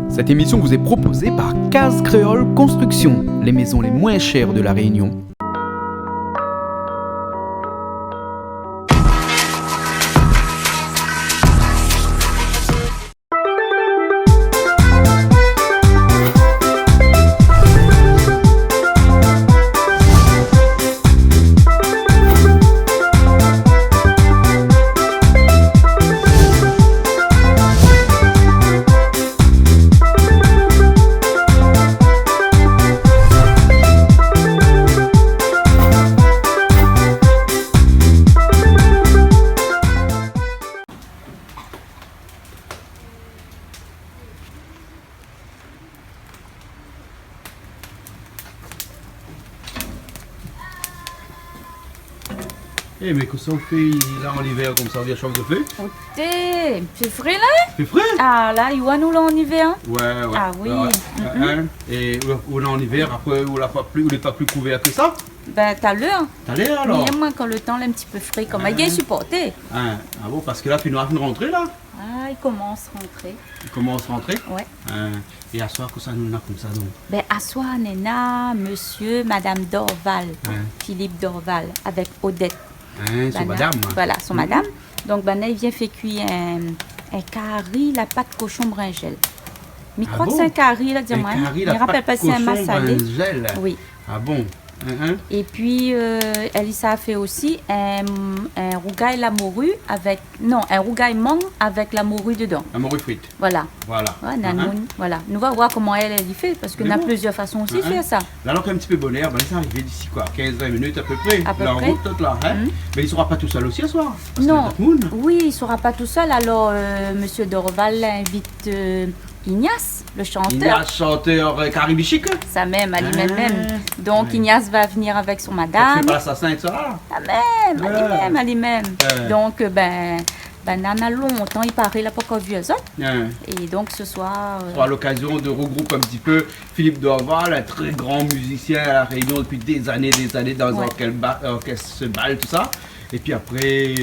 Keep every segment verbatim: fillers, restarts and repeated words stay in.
Cette émission vous est proposée par Case Créole Construction, les maisons les moins chères de La Réunion. Eh, mé kosa ou fé la an ivèr konmsa, ou vien shofé ? Oté, fé fré la, in ? Fé fré ? Ah la, i oi nou la an ivèr, in ? Ouais, ouais. Ah oui. Ouais, ouais. Mhm. É ou, ou la an ivèr, apré ou la pa pli, ou lé pa pli kouvèr ke sa ? Ben, talèr. Talèr, alor. Mé moin, kan lo tan lé in ti pé fré, konm, ah, i gingn siporté. Ah bon, parske la, finoir la fine rantré la. Ah, i komans rantré. I komans rantré ? Ouais. Ah, é aswar, kosa nou néna konmsa, donk ? Ben, aswar, néna mésyé, madam Dorval, Philippe Dorval, avèk Odette. Ah, son madam. Voilà, son madam. Donk, banna i vien fé kui in, in kari la pat koshon brinzèl. Mi kroi ke sé in kari, la di amoin. In kari la pat koshon brinzèl. Oui. Ah bon ? Hein, hein. Épi, euh, èl i sa fé osi in, in rougay la mori avèk, non, in rougay mang avèk la mori dedan. La mori frit. Voilà. Voilà. Ouais, na, hein, hein, nou, voilà. Nou va voir koman èl, èl i fé, parske na plizièr fason osi de fèr sa. Mé bon. Hein, hein. La, alor, in ti pé bonèr, ben, sa arivé disi koi, kinz, vin minit a pé pré. A pé pré. La, an rout, tout la, hein. Mhm. Mé li sra pa tousèl osi aswar, parske na dot moun. Non. Oui, li sra pa tousèl. Alor, euh, mésyé Dorval invit, euh, Ignace, le chanteur. Ignace, chanteur, euh, karibichik. Sa mèm, ali mèm mèm. Ah, ouais. Donk, Ignace va vnir avèk son madam. Sa i fé pa lasasin èk sa la ? Sa mèm, ali mèm, ali mèm. Ouais. Donk, euh, ben, ben, na, na lontan, i paré, la pankor vi azot. Ouais. É donk, se soir, euh, sra lokazion de regroup in ti pé Philippe Dorval, un très grand musicien à La Réunion depuis des années, des années, dans un orchestre ba-, orchestre bal, tout ça. Épi apré,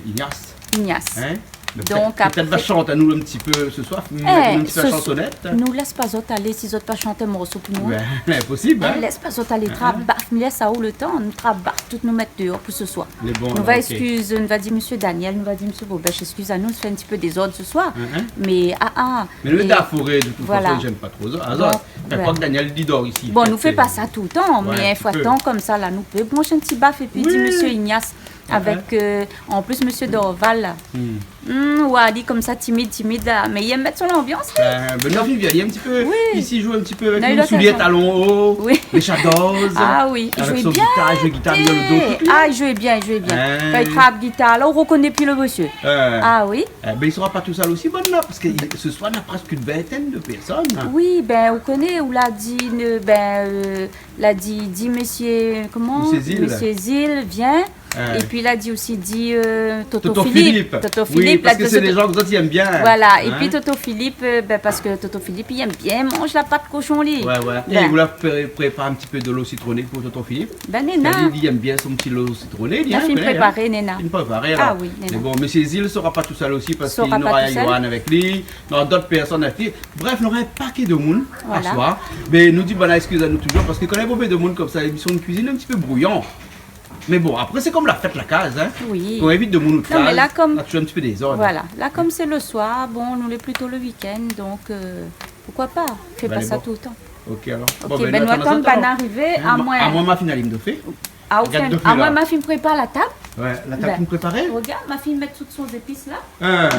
Ignace. Ignace. Hein ? Donk, pétèt, pétèt apré va shant anou in ti pé se soir, mèt in ti pé la shansonèt. Eh, se soir, nou lès pa zot alé si zot pa shant in morso pou nou. Ben, inposib, hein. Eh, lès pa zot alé, trabaf, mi lès aou le tan, nou trabaf, tout nou mèt déor pou se soir. Lé bon, alor, ok. Nou va éskiz, nou va di mésyé Daniel, nou va di mésyé Bobèch, éskiz anou, nou fé in ti pé dézord se soir. Hein, hein. Mé, ah, ah, mé nou lé dan la foré, de tout fason, i zèm pa tro azot. Donk, ouais. Anfin, koi ke Daniel li dor isi, pétèt. Bon, nou fé pa sa toultan, mé in foi de tan konmsa, la, nou pé bransh in ti baf épi di mésyé Ignace. Oui. Avèk, euh, an plis, mésyé Dorval, la. Hmm. Hmm, ouais, li konmsa, timid, timid, la. Mé li èm mèt son lanbians, li. Ben, ben, non, li vien, li in ti pé, isi, li zoué in ti pé avèk nou, soulié talon o, lé shadoz, avèk son gitar, li zoué gitar, li zoué bien, li zoué bien. Ah, li zoué bien, li zoué bien. Hein. Kan li trap gitar, la, ou rokoné pi le mésyé. Ah oui. Eh ben, li sra pa tousèl osi, bann-la, parske se soir, na prèsk in vintèn de pèrsone. Oui, ben, ou koné, ou la di, ne, ben, euh, la di, di mésyé, koman ? Mésyé Zil. Mésyé Zil, vien. Hein. Épi la di osi, di, euh, Toto Philippe. Toto Philippe. Toto Philippe, oui, la di osi. Parske sé dé jan ke zot i èm bien. Voilà, épi Toto Philippe, euh, ben, parske Toto Philippe, li èm bien manz la pat koshon, li. Ouais, ouais. Ben. É ou la pré-, prépar in ti pé de lo sitroné pou Toto Philippe ? Ben, néna. Parske li, li èm bien son ti lo sitroné, li, hein, ou koné, hein. La fine préparé, néna. Fine préparé, alor. Ah oui, néna. Mé bon, mésyé Zil sra pa tousèl osi, parske nora Yoann avèk li, nora dot pèrsone avèk li. Bref, nora in paké de moun aswar. Voilà. Mé nou di, ben, éskiz anou touzour, parske kan néna bonpé de moun konmsa, lémision de kuizine lé in ti pé brouyon. Mé bon, apré, sé konm la fèt la kaz, hein. Oui. Kan ou invit de moun out kaz, la touzour in ti pé dézord. Non, mé la, konm, voilà. La, konm sé le soir, bon, nou lé plito le week-end, donk, euh, poukoi pa ? Fé pa sa toultan. Allez, bon. Ok, alor. Ok, bon, ben, nou atann bann-la arivé. Hein, amoin, amoin, ma fine alim dofé. Ah, ou fine, amoin, ma fine prépar la tab. Ouais, la tab fine préparé ? Ben, regard, ma fine mèt tout son zépis la. Hein.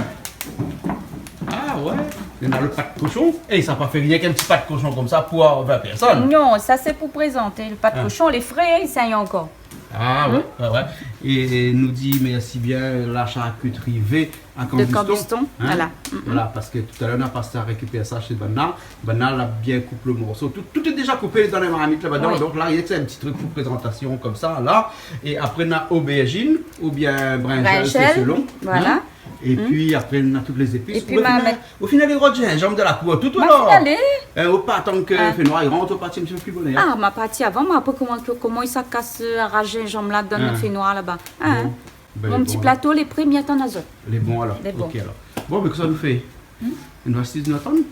Ah ouais. Néna le pat koshon. É sa pa fé rienk in ti pat koshon konmsa pou vin pèrsone. Non, sa sé pou prézanté. Le pat koshon, lé fré, i saiy ankor. Ah ouais, ouais, ouais. É nou di mèrsi bien la sharkitri V de Cambuston, hein ? Voilà. Mm, mm. Voilà, parske talèr, nou la pas rékipèr sa shé bann-la. Bann-la la bien koup le morso. Tout, tout lé déza koupé dan la marmit laba. Oui. Donk la, rienk sé in ti trik pou prézantasion konmsa, la. É apré, na obèrzine oubien brinzèl, sé selon, hein. Brinzèl, voilà. Mm. Épi apré, na tout lé zépis. Épi ma mèt Ou fine alé rod zinzanm dan la kour, tout, alor. Ma fine alé. Eh, ou pa atann ke fénoir i rant, ou parti in ti pé pli bonèr. Ah, ma parti avan, mé apré, koman, koman i sa kas, euh, rash zinzanm la dan nout fénoir laba ? Hein ? Bon. Ben, mon ti plato lé pré, mi atann azot. Lé bon, alor. Lé bon. Ok, alor. Bon, ben, kosa nou fé ? Hmm ? Nou asiz, nou atann ?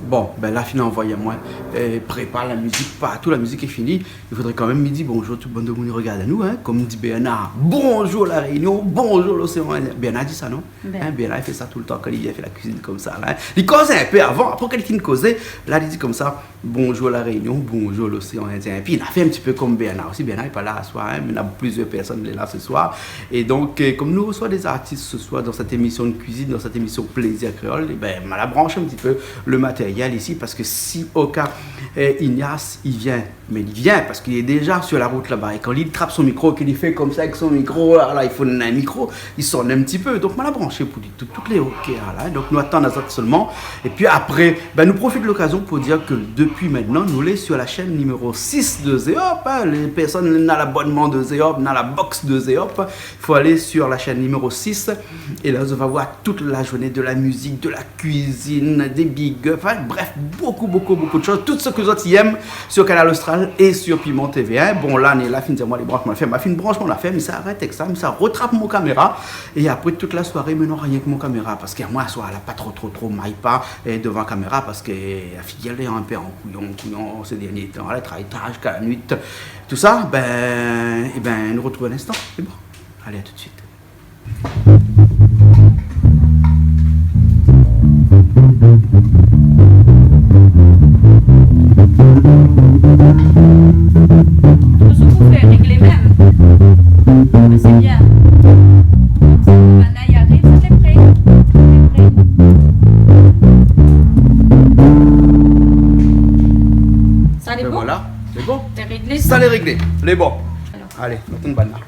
Bon, bin, la fine anvoy amoin, euh, prépar la mizik partou, la mizik lé fini. I fodré kan mèm mi di bonjour tout bann demoun i rogard anou, hein. Kom di Bernard, bonjour La Réunion, bonjour l'océan Indien. Bernard i di sa, non ? Bin. Hein, Bernard i fé sa toultan kan li vien fé la kuizine konmsa, la, hein. Li koz in pé avan, apré kan li fini kozé, la, li di konmsa, bonjour La Réunion, bonjour l'océan Indien. Épi, li la fé in ti pé kom Bernard osi. Bernard lé pa la aswar, hein, mé na plizièr pèrsone lé la se soir. É donk, euh, kom nou resoi dé zartis se soir dan sèt émision de kuizine, dan sèt émision Plaisir Créole, é bin, ma la bransh in ti pé le matériel isi, parske si o ka, euh, Ignace i vien, mé li vien parske li lé déza sur la rout laba. É kan li trap son mikro, ke li fé konmsa avèk son mikro, la, la, i fo in mikro, i sone in ti pé. Donk, ma la branshé pou li tout, tout lé OK, la. Donk, nou atann azot solman. Épi apré, bin, nou profit lokazion pou dir ke dopi mintnan, nou lé sur la shèn niméro sis de Zéop, hein. Lé pèrsone na l'abonman de Zéop, na la box de Zéop, fo alé sur la shèn niméro sis. É la, zot va voir tout la zourné de la mizik, de la kuizine, dé big up, enfin, bref, bokou, bokou, bokou de shoz. Tout sak zot i èm sur Kanal Austral é sur Piment TV, hein. Bon, la, ni la fine di amoin, lé bransh mon afèr, ma fine bransh mon afèr, mi sa arèt avèk sa, mi sa retrap mon kaméra. É apré, tout la soiré, mi nora rienk mon kaméra, parske amoin, aswar, la pa tro, tro, tro, mi may pa, euh, dovan kaméra, parske la figir lé in pé an kouyon, kouyon, sé dernié tan, la, travay tar ziska la nuit, tousa. Bin, é bin, nou retrouv in instan. Sé bon. Alé, à tout de suite. Toultan pou fé réglé mèm. Ah, sé bien. Banna i ariv, sa lé pré. Sa lé bon ? Bin voilà, lé bon. Lé réglé, sa ? Sa lé réglé. Lé bon. Alor. Alé, nou atann banna.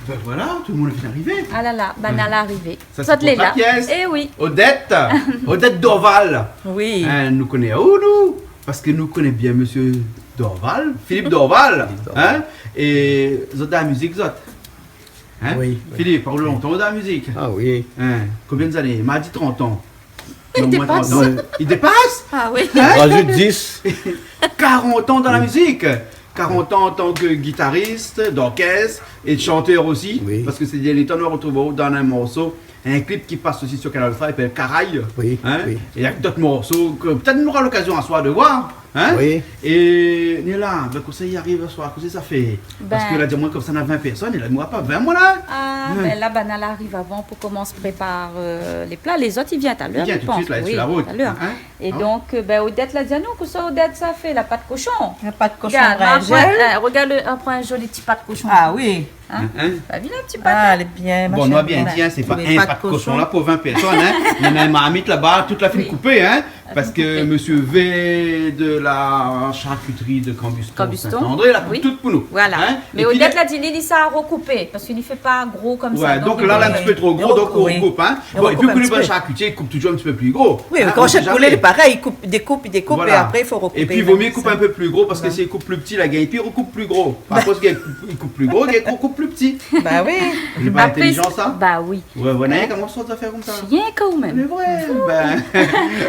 Bin voilà, tout le moun la fine arivé. Ah la la, banna la arivé. Sa, sé pou la pièss. Eh oui. Odette, Odette Dorval. Oui. Hein, nou koné aou, nou, parske nou koné bien mésyé Dorval, Philippe Dorval, Philippe Dorval, hein. É zot dan la mizik, zot. Hein ? Oui, oui. Philippe, ou lé lontan dan la mizik ? Ah oui. Hein, konbien zané ? Ma di trant an. Non, moin trant an. I dépas. I dépas ? Ah oui. Hein ? Razout dis. Karant an dan la mizik. Karant an an tan ke gitaris, d'orkès é shantèr osi. Oui. Parske sé dernié tan nou la retrouv aou dan in morso, in klip ki pas osi sur Kanal Austral, i apèl Karay. Oui, oui. Hein ? É avèk d'ot morso ke pétèt nou nora lokazion aswar de voir. Hein ? Oui. É, Néla, bin, kosa i ariv aswar, kosa sa fé ? Parske la di amoin konmsa na vin pèrsone, é la, moin pa vin, moin, la. Ah, bin, la, banna la ariv avan pou komans prépar, euh, lé pla. Lézot i vien talèr, mi pans. I vien tout de suite, la, sur la rout. Oui, talèr. Hein ? É donk, euh, bin, Odette la di anou, kosa Odette sa fé, la pat koshon. La pat koshon brinzèl. Regard, ma pran, euh, regard le, ma pran in zoli ti pat koshon. Ah oui. Hein ? Hein ? Ba, vin in ti pat, hein. Ah, lé bien, ma shéri. Bon, nou la bien di, hein, sé pa in pat koshon la pou vin pèrsone, hein. Néna in marmit laba, tout la fine koupé, hein. Parske mésyé V de la charcuterie de Cambuston, Cambuston. Saint-André, la koup tout pou nou. Voilà. Hein ? Mé Odette la di, li, li sa rekoupé, parske li fé pa gro konmsa. Ouais, donk la, la in ti pé tro gro, donk nou rekoup, hein. Bon, épi, koné pa, in sharkitié i koup touzour in ti pé pli gro. Oui, mé kan sé poulé, lé parèy, i koup, i dékoup, i dékoup, é apré i fo rekoupé. Épi, vo myé koup in pé pli gro, parske si i koup pli pti, la gingn pi rekoup pli gro. Akoz i koup, i koup pli gro, i rekoup pli pti. Ba oui. Sé pa intélijan, sa ? Ba oui. Ouais, ouais, néna rienk amoin sa i sa fé konmsa. Rienk aou mèm. Sé vré, bin.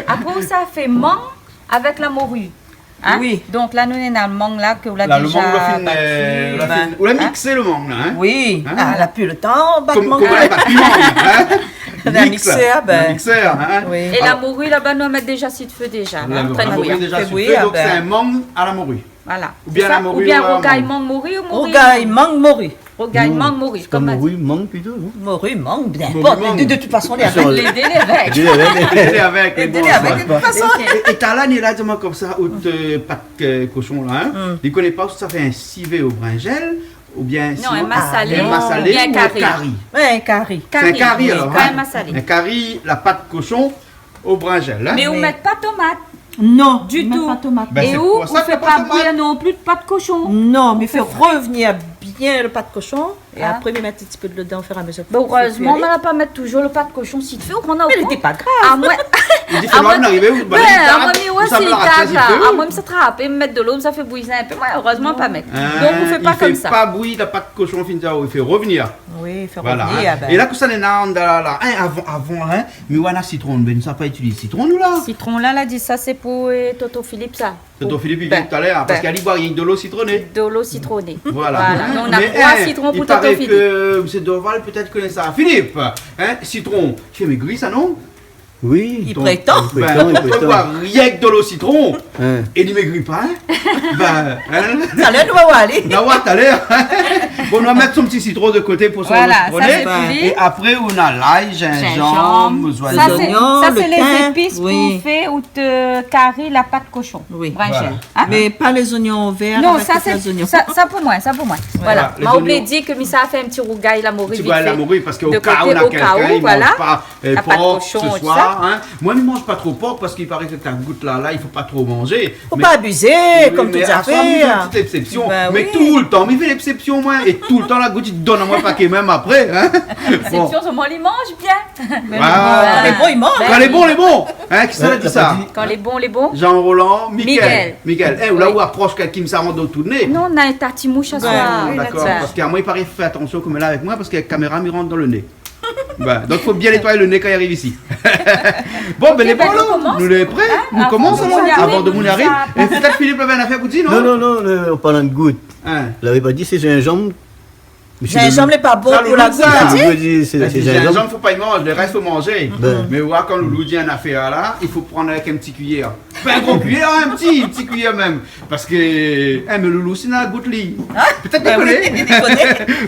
Apré, ou sa fé mang avèk la mori. Hein ? Oui. Donk la, nou néna mang la ke ou la déza bati, euh, ou la mixé le mang la, hein ? Oui. Hein ? Ah, la pi le tan bat mang. Koman, koman la bat piman, hein ? Mix, mixèr, bin. Mixèr, hein ? Oui. É la mori laba, nou la mèt déza si le fé déza, la, hein, la mori lé déza si le fé, donk sé in mang a la mori. Voilà. Oubien la mori, oubien rougay mang mori ou mori. Rougay mang mori. Rougay mang mori, sé pa mori mang plito, non ? Mori mang, bin, bon, de, de tout fason, lé avèk. Lé dé lé avèk. Lé dé lé avèk, de tout fason. OK. É, é talèr, Néla la di amoin konmsa, out, euh, pat, euh, koshon la, hein, li koné pa si sa fé in sivé o brinzèl, oubien sinon in masalé, in masalé oubien in kari. Ouais, in kari. Sé in kari, oui, alor, in masalé. In kari, la pat koshon, o brinzèl, hein ? Mé ou mèt pa tomat. Non, ditou. Ou mèt pa tomat. É ou fé pa bouyir non pli de pat koshon. Non, mé fé revnir bien le pat koshon, é apré, mi mèt in ti pé dolo dedan o fur é a mezir. Bin, erèzman, ma la pa mèt touzour le pat koshon si fé, ou pran... Mé lété pa grav. Amoin, li di, fé amoin, nou arivé, ou, bin, amoin, mi oi, sa sé la, amoin, mi sa trap, mi mèt dolo, mi sa fé bouyi in pé. Moin, erèzman, pa mèt. Donk, ou fé pa konmsa. Li fé pa bouyi le pat koshon, fine sa, li fé revenir. Oui, fé revenir, bin. É la, kosa néna, la, la, in, avan, avan, in, mi oi na sitron, bin, nou sa pa itiliz sitron, nou, la. Sitron la, la di sa sé pou, euh, Toto Philippe, sa. Toto Philippe, li vien talèr, parske li boi rienk dolo sitroné. Dolo sitroné. Voilà. Mé, in, i paré ke Mésyé Dorval pétèt i koné sa. Philippe, in, sitron, i fé mégri sa, non ? Oui. Li prétan. Bin, li prétan, li prétan. Ou boi rienk dolo sitron, é li mégri pa, in ? Bin, in ? Talèr nou va oir ali. Nou va oir talèr. Bon, nou va mèt son ti sitron de koté pou son sitroné. Voilà, sa sé pou li. É apré, ou na lay, zinzanm, zoignon, le tin. Zinzanm. Sa sé, sa sé lé zépis pou fé out kari la pat koshon. Oui. Brinzèl. Voilà. In ? Mé pa lé zoignon vèr avèk tout lé zoignon. Non, sa sé, sa, sa pou moin, sa pou moin. Voilà. Voilà, lé zoignon. Ma oubli di ke mi sa fé in ti rougay la mori vit fé. In ti rougay la mori, parske o ka ou na kèlkin i manz pa, euh, la pat koshon, tousa. Pork se soir, in. Moin, mi manz pa tro pork parske i paré ke kan ou gout la, la, i fo pa tro manzé. Fo pa abizé, konm tout zafèr. Mé a soir, mi fé in ti égzépsion. Bin oui. Mé toultan mi fé égzépsion, moin. É toultan la gout i donn amoin paké mèm apré, in. Bon. Égzépsion, solman li manz bien. Mé bon, lé bon, i manz. Kan lé bon, lé bon. In, kisa la di sa ? Kan lé bon, lé bon. Jean-Roland, Miguel. Miguel. Miguel. É, ou la ou aprosh kèlkin sa rant dan out né. Non, na in tati moush a soir. Bin, dakor. Parske amoin, i paré, fé atansion konm la avèk moin, parske avèk kaméra, mi rant dan le né. Bin, donk, fo bien nétoiy le né kan i ariv isi. Bon, bin, lé bon, la. Ok, bin, nou komans. Nou lé pré. In ? Nou komans, alor, avan demoun i ariv. É pétèt Philippe lavé in afèr pou di, non ? Non, non, non, an parlan de gout. In ? Lavé pa di sé zinzanm. Zinzanm lé pa bon pou la gout, la di. Zinzanm, fo pa i manz, le rès fo manzé. Bin. Mé oua, kan Loulou i di in afèr la, i fo pran avèk in ti kuiyèr. Pa in gro kuiyèr, in ti, ti kuiyèr mèm. Parske, in, mé Loulou, si na gout li. Pétèt li koné.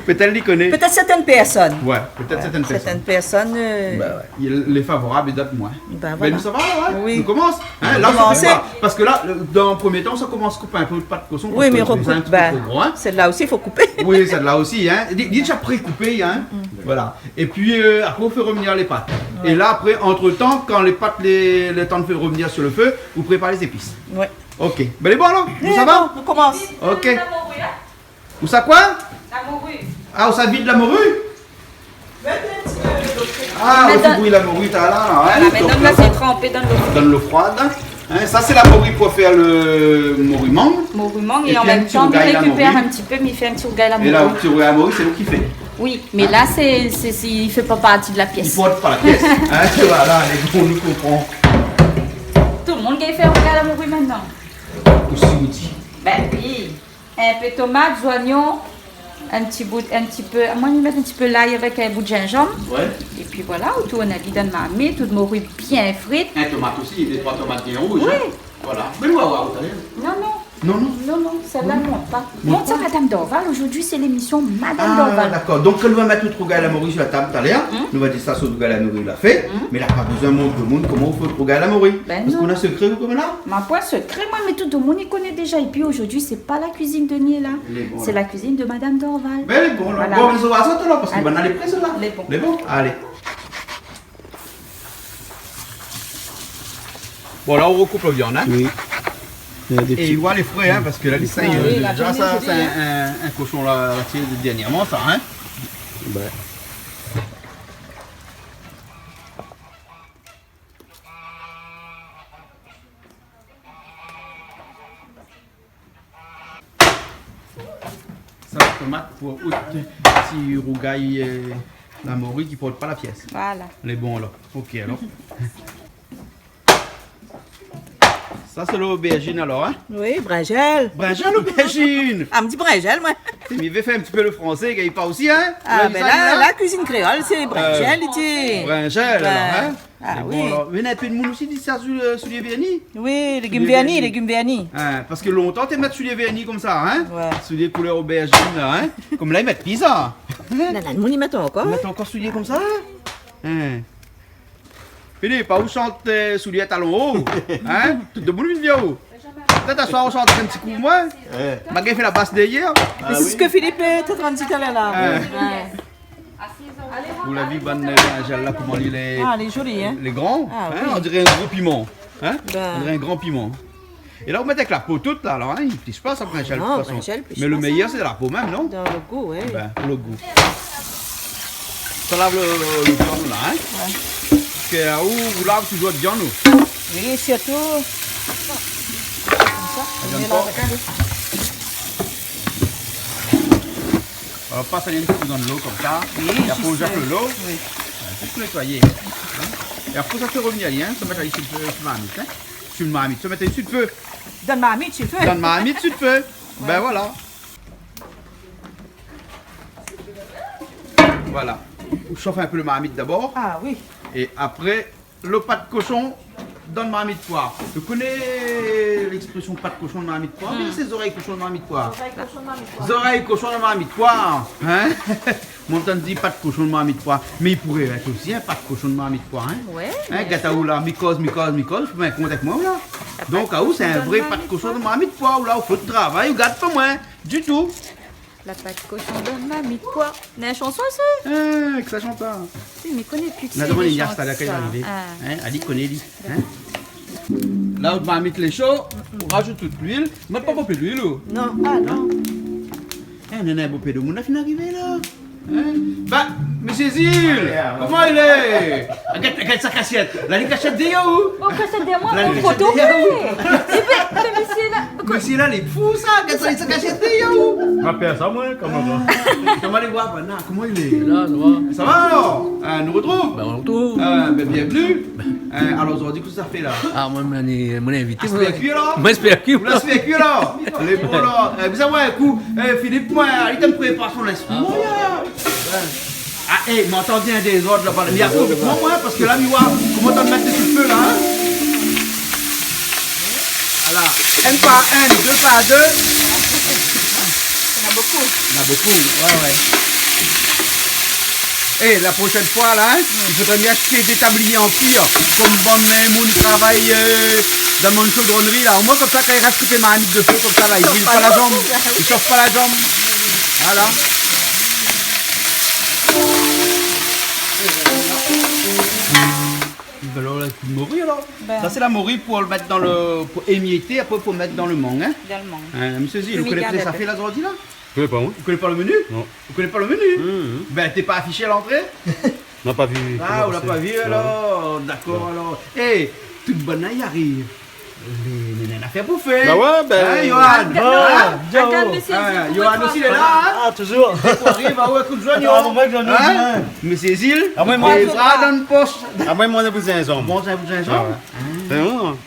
Pétèt li koné. Pétèt sèrtin pèrsone. Oué, pétèt sèrtin pèrsone. Sèrtin pèrsone, euh, lé favorab é dot moin. Bin voilà. Mé nou, sa va, la, in ? Oui. Nou komans. In, la, nou komans. Parske la, le, dan le promié tan, sa komans koup in pé le pat koshon, parske sé in ti pé tro gro, in. Oui, mé rekoup, bin, sèt-la osi, fo koupé. Oui, sèt-la osi, in. Li, li lé déza prékoupé, in. Mm. Voilà. É pi, euh, apré, ou fé revenir lé pat. Oué. É la, apré, antretan, kan lé pat, lé, le tan de fé revenir sur le feu, ou prépar lé zépis. Oué. Ok. Bin, lé bon, alor ? Nou sava ? Lé bon, nou komans. Ok. Ou sa koi ? La mori. Ah, ou sa vid la mori ? Mèt in ti pé dolo. Ah, ou fé bouyi la mori, talèr la, in ? Voilà, mé donk la, sé tranpé dan dolo fré. Dan dolo fré, in. In, sa, sé la mori pou fé le mori mang. Mori mang, é an mèm tan, mi rékipèr in ti pé, mi fé in ti rougay la mori. É pi in ti rougay la mori. É la, le ti rougay la mori, sé ou ki fé. Oui, mé la, sé, sé, sé, i fé pa parti de la piès. I port pa la piès. In, voilà, lé bon, nou konpran. Tout le moun i fé rougay la mori mintnan. Osi ou di. Bin oui. In pé tomat, zoignon, in ti bout, in ti pé, moin, mi mèt in ti pé lay avèk in bout zinzanm. Oué. É pi voilà, ou tourn ali dan marmit, out mori bien frit. In tomat osi, dé troi tomat bien rouz, in. Oui. Voilà. Mé nou va oir talèr. Non, non. Non, non. Non, non, sèt-la, non. Non, sa, Madame Dorval, zordi, sé lémision Madame Dorval. Ah, dakor. Donk, kan nou va mèt out rougay la mori sur la tab talèr, nou va di sa, out rougay la mori la fé, mé la pa bezoin mont demoun koman ou fé out rougay la mori. Bin non. Parske ou na sekré, ou, konm la ? Ma poin sekré, moin, mé tout demoun i koné déza. É pi zordi, sé pa la kuizine de Nié, la. Lé bon, la. Sé la kuizine de Madame Dorval. Bin, lé bon, la. Voilà. Bon, mé nou va sa, alor, parske banna lé pré, la. Lé bon. Lé bon, alé. Bon, la, ou rekoup la viann, in ? Oui. É i voi lé fré, in, parske la, li sink, euh, déza, sa, sé in, in, in koshon la, la tir dèrnièrman, sa, in ? Oué. Sa, tomat pou out ti rougay, euh, la mori ki port pa la piès. Voilà. Lé bon, alor. Ok, alor. Sa, sé lobèrzine, alor, in ? Oui, brinzèl. Brinzèl, lobèrzine. Ah, mi di brinzèl, moin. Mé mi vé fé in ti pé le fransé, i gingn pa osi, in ? Ah, bin la, la kuizine kréol, sé brinzèl, i di. Brinzèl, alor, in ? Ah oui. Mé bon, alor, mé na in pé demoun osi i di sa, sou, euh, soulié vèrni. Oui, légim vèrni, légim vèrni. In, parske lontan, té mèt soulié vèrni konmsa, in ? Oué. Soulié koulèr obèrzine, la, in ? Konm la, i mèt pi sa. Non, non, moun i mèt ankor. I mèt ankor soulié konmsa, in ? Philippe, pa ou shant, euh, soulié talon o, in ? Tout demoun vien vi aou. Pétèt aswar, ou shant in ti kou, moin. Oué. Ma gingn fé la bas dèrièr. Ah oui. Sé sak Philippe, euh, té antrin di talèr la. Oué. Oué. Ou la vi bann, euh, brinzèl la, koman li lé, ah, lé zoli, in. Lé gran, ah, in, oui. On diré in gro piman, in. Bin. On diré in gran piman. É la, ou mèt avèk la po tout la, la, in, i plish pa, sa, pou in sèl poison. Ah non, pou in sèl, i plish pa. Mé lo méyèr, sé la po mèm, non ? Dan lo gou, wé. Bin, pou lo gou. Sa lav lo, lo, lo viann la, in ? Wé. Parské, ou, ou lav touzour viann, ou ? Wi, sirtou. Konmsa, la viann por. Ou pas ali in ti kou dan lo konmsa. Wi, é apré, ou zèt lo. Wi. Wé, zis pou nétoiyé. In ? É apré, sa fé rovnir ali, in ? Sa mèt ali si lo fé, si marmit, in ? Si marmit, sa mèt ali si lo fé. Dan marmit, si lo fé. Dan marmit, si lo fé. Wé. Bin voilà. Voilà. Ou shof in pé lo marmit dabor. Ah wi. É apré, lo pat koshon dan marmit poir. Ou koné léksprésyon pat koshon dan marmit poir ? Hmm. Bin, sé zorèy koshon dan marmit poir. Zorèy koshon dan marmit poir. Zorèy koshon dan marmit poir, in ? Mwin, tann di pat koshon dan marmit poir. Mé i pouré èt osi in pat koshon dan marmit poir, in ? Wé, bien sir. In, gèt aou la, mi koz, mi koz, mi koz, ou fé in kont avèk mwin, la. Donk, aou, sé in vré pat koshon dan marmit poir, ou la, ou fé travay, ou gard pa mwin ditou. La pat koshon dan marmit poir. Néna in shanson, sa ? Ah, kisa i shant sa ? Wi, mé koné pi. Na domann Ilias talèr kan li va arivé. Ah. In, ali koné, li. In ? La, out marmit lé sho, ou razout tout luil. Mèt pa bonpé luil, ou ? Non, ah non. In ? É, néna in bonpé domoun la fine arivé, la. In ? Ba, mésyé Zil, koman i lé ? Ah, gèt, gèt sa kasièt. La, li kasièt déor, ou ? Bon, kasièt déor mwin, la, li mon foto, kasièt déor, ou ? Wi. Mé, mé mésyé la, Mésyé la, lé fou sa, gèt sa, li sa kasièt déor, ou ? Ma pèr sa, mwin, koman sa ? Koman i lé, Bana, koman i lé ? La, sa va. Sa va, alor ? Ah, nou artrouv. Bin, nou artrouv. Ah, bin, bienvenu. Ah, alor, zordi, kosa ou fé la ? Ah, mwin, mwin lé, mwin lé invité, mwin. Ah, ou la fé kui, la ? Mwin, la fé kui, la. Ou la fé kui, la ? Lé bon, la. Eh, bizarman, in kou, eh, Philippe, mwin, li té prépar son linstriman, la. Ah bon ? Ah, eh, mi antann in dézord laba, la. Mi atann, mwin, parské la, mi oi koman ou la mèt dési lo fé, la, in ? Voilà. Inn par inn, dé par dé. Néna bonpé. Néna bonpé, wé, wé. Eh, la proshèn foi, la, in, i fodré ashté dé tabliyé an kuir, konm bann, eh, moun i travay, eh, dan bann shodronnri, la. Omwin, konmsa, kan i rès tout lé marmit dési, konmsa, la, i bril pa la zanm. I shof pa la zanm. Voilà. Bin, la, la, mori, alor. Bin. Sa, sé la mori pou mèt dan lo, pou émiété, apré, pou mèt dan lo mang, in. Dan lo mang. In, mésyé Zil, ou koné pa kosa ou fé la, zordi, la ? Mi koné pa, mwin. Ou koné pa lo meni ? Non. Ou koné pa lo meni ? Hmm. Bin, té pa afishé a lantré ? Ma pa vi. Ah, ou la pa vi, alor. Wé. Dakor, alor. Eh, tout bann la i ariv. Mé, mé néna in nafèr pou fé. Ba wé, bin. In, Yohan ? Ah, non. Ah, Yohan osi lé la, in ? Ah, touzour. Dé foi i ariv, ah wé, kout zoignon. Ah, mwin, zoignon, in ? Mésyé Zil, ah, mwin, mwin, lé bra dan posh. Ah, mwin, mwin, lé pou zinzanm. Bon, sé pou zinzanm ? Ah wé. Ah. Sé bon, in ?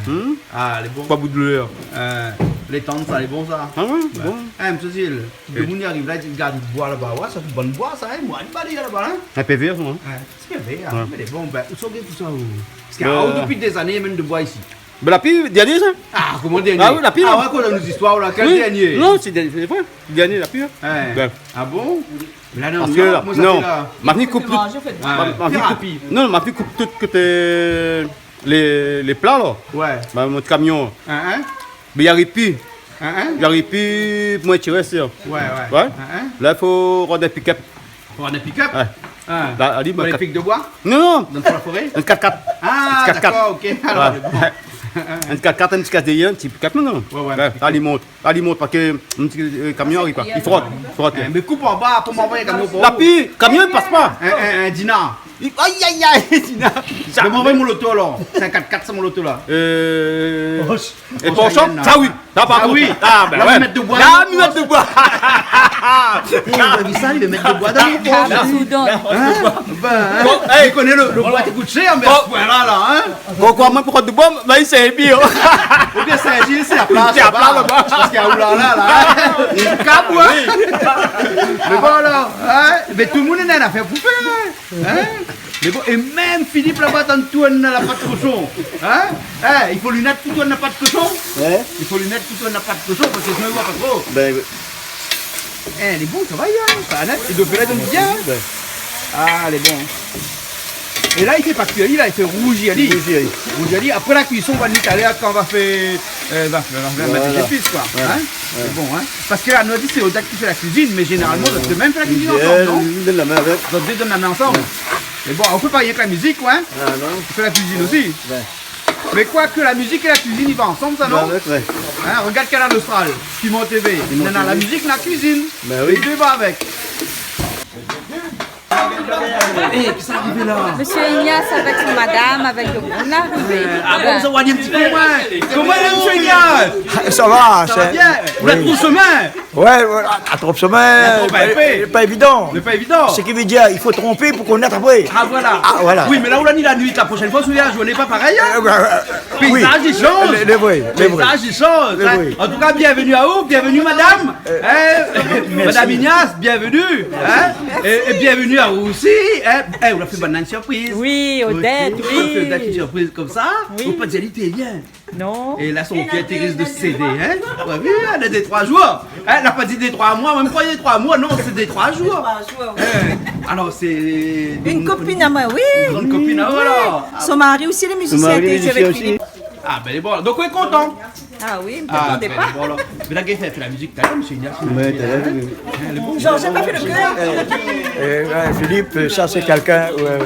Hmm ? Ah, lé bon. Pa bout doulèr. Eh, lé tann sa, lé bon sa. Ah wé, bon. Eh, mésyé Zil, tout domoun i ariv la, i di, gard boi laba, wé, sa sé bann boi sa, in, mwin, li bali laba, in. In pé vèr, sa, in. Wé, sé vèr, in, mé lé bon, bin, ou sort tout sa, ou ? Parské, ah, ou, dopi dé zané, i amenn de boi isi. Bin, la pli, dèrnié, sa. Ah, koman dèrnié ? Ah wé, la pli, la. Ah wé, koman, nou zistoir la, kèl dèrnié ? Non, sé dèrnié, sé vré. Dèrnié, la pli, in. Wé. Bin. Ah bon ? Mé la, non, parské non, la, koman sa non, fé la ? Ma fine koup tout. Ah, ma, ma fine koup. Non, ma fine koup tout koté lé, lé pla, la. Wé. Ba, mon kamion. In, in. Mé i ariv pi. In, in. I ariv pi, mwin, i tir, sé. Wé, wé. Wé. In, in. La, i fo rod in pick-up. Fo rod in pick-up ? Wé. In. La, ali, pou lé pik de boi ? Non, non. Dan la foré ? In kat-kat. Ah, dakor, ok. Alor, bon. In kat-kat, in ti kas dèrièr, in ti pick-up, non, non. Wé, wé, in pick-up. Wé, ali mont. Ali mont, parské in ti, eh, kamion i ariv pa. I frot, i frot. Eh, mé koup anba, pou anvoy in kamion pou ou. La pli, kamion i pas pa. In, in, in, Dina. I, ay, ay, ay, Dina. Mé mwin, anvoy mon loto, alor. Sé in kat-kat, sa, mon loto, la. Euh, Porsche. É Porsche, sa, wi. Sa, par kont. Ah, bin la, wé. Li mèt de boi dan mon posh. La, li mèt de boi. Eh, ou la vi sa, li mèt de boi dan mon posh. Ah, Soudan. In ? Bin, in, bon, eh, li koné lo, lo boi i kout shèr, mé a se pwin-la, la, in ? Kan ou kroi mwin pou rod de boi, ba, i sé bien. Oubien sé in zil, sé a pla, sé a pla laba. Parské, oulala, la, in ? Li kab, wé. Mé bon, alor, in ? Mé tout domoun néna in nafèr pou fé, in ? Mé bon, é mèm Philippe laba, tann tourn la pat koshon, in ? In, i fo linèt pou tourn la pat koshon. In ? I fo linèt pou tourn la pat koshon, parské sinon, i voi pa tro. Bin, Eh, lé bon, sa va, Yann, sa va nèt. I doi fé la, donk, bien. Bin. Ah, lé bon. É la, i fé pa kui ali, la, i fé rouzi ali. Rouzi ali. Rouzi ali. Apré la kuison, ou va ni talèr, kan ou va fé, euh, va fé, va fé, va mèt lé zépis, koi. Voilà. In ? Wé. Lé bon, in ? Parské la, nou la di, sé Oda ki fé la kuizine, mé zénéralman, zot dé i fé la kuizine ansanm, non ? Li donn la min avèk. Zot dé i donn la min ansanm. Wé. Mé bon, ou fé pa rienk la mizik, koi, in ? Ah, non. Ou fé la kuizine osi. Wé. Mais quoi que la musique et la cuisine, i va ansanm, sa, non ? Bah, ouais, ouais. Hein, regarde Kanal Austral, Piment T V. Piment T V. Nana la musique, la cuisine. Bah oui. Les deux va avec. Eh, qu'est-ce qui arrive là ? Monsieur Ignace avec son madame, avec le groupe, là. Euh, ah bon, ça va aller un petit peu, ouais. Comment il est, monsieur Ignace ? Ça va, ça va bien. Vous êtes au sommet. Ouais, voilà, à tromper son main, pas, pas évident. Mais pas évident. Ce qui veut dire, il faut tromper pour connaître après. Ah, voilà. Ah, voilà. Oui, mais là, on a dit la nuit, la prochaine fois, celui-là, je n'ai pas pareil, hein. Euh, bah, euh, oui. Paysage, il change. Le, le vrai, le vrai. Paysage, il change, hein. Le vrai. En tout cas, bienvenue à vous, bienvenue, madame. Euh, hein, merci. Madame Ignace, bienvenue, hein. Et, et bienvenue à vous aussi, hein. Eh, on a fait bonne surprise. Oui, Odette, oui. Ok, on a fait une surprise comme ça. Oui. Faut pas dire, il était bien. Non. Et là, son pied, il risque de céder, hein ? On va voir, on a deux, trois jours. Hein, elle a pas dit deux, trois mois, même pas deux, trois mois, non, c'est deux, trois jours. Deux, trois jours, oui. Hein, alors, c'est une copine à moi, oui. Une grande copine à vous, alors. Son mari aussi, il est musicien, t'es avec Philippe. Ah, ben, bon, donc, on est content. Ah oui, mais au départ. Ah, ben, bon, alors. Mais là, il fait la musique, t'as vu, monsieur Ignace ? Ouais, t'as vu. Hein, le bon. Jean, j'ai pas fait le cœur. Eh, eh, Philippe, ça, c'est quelqu'un, euh,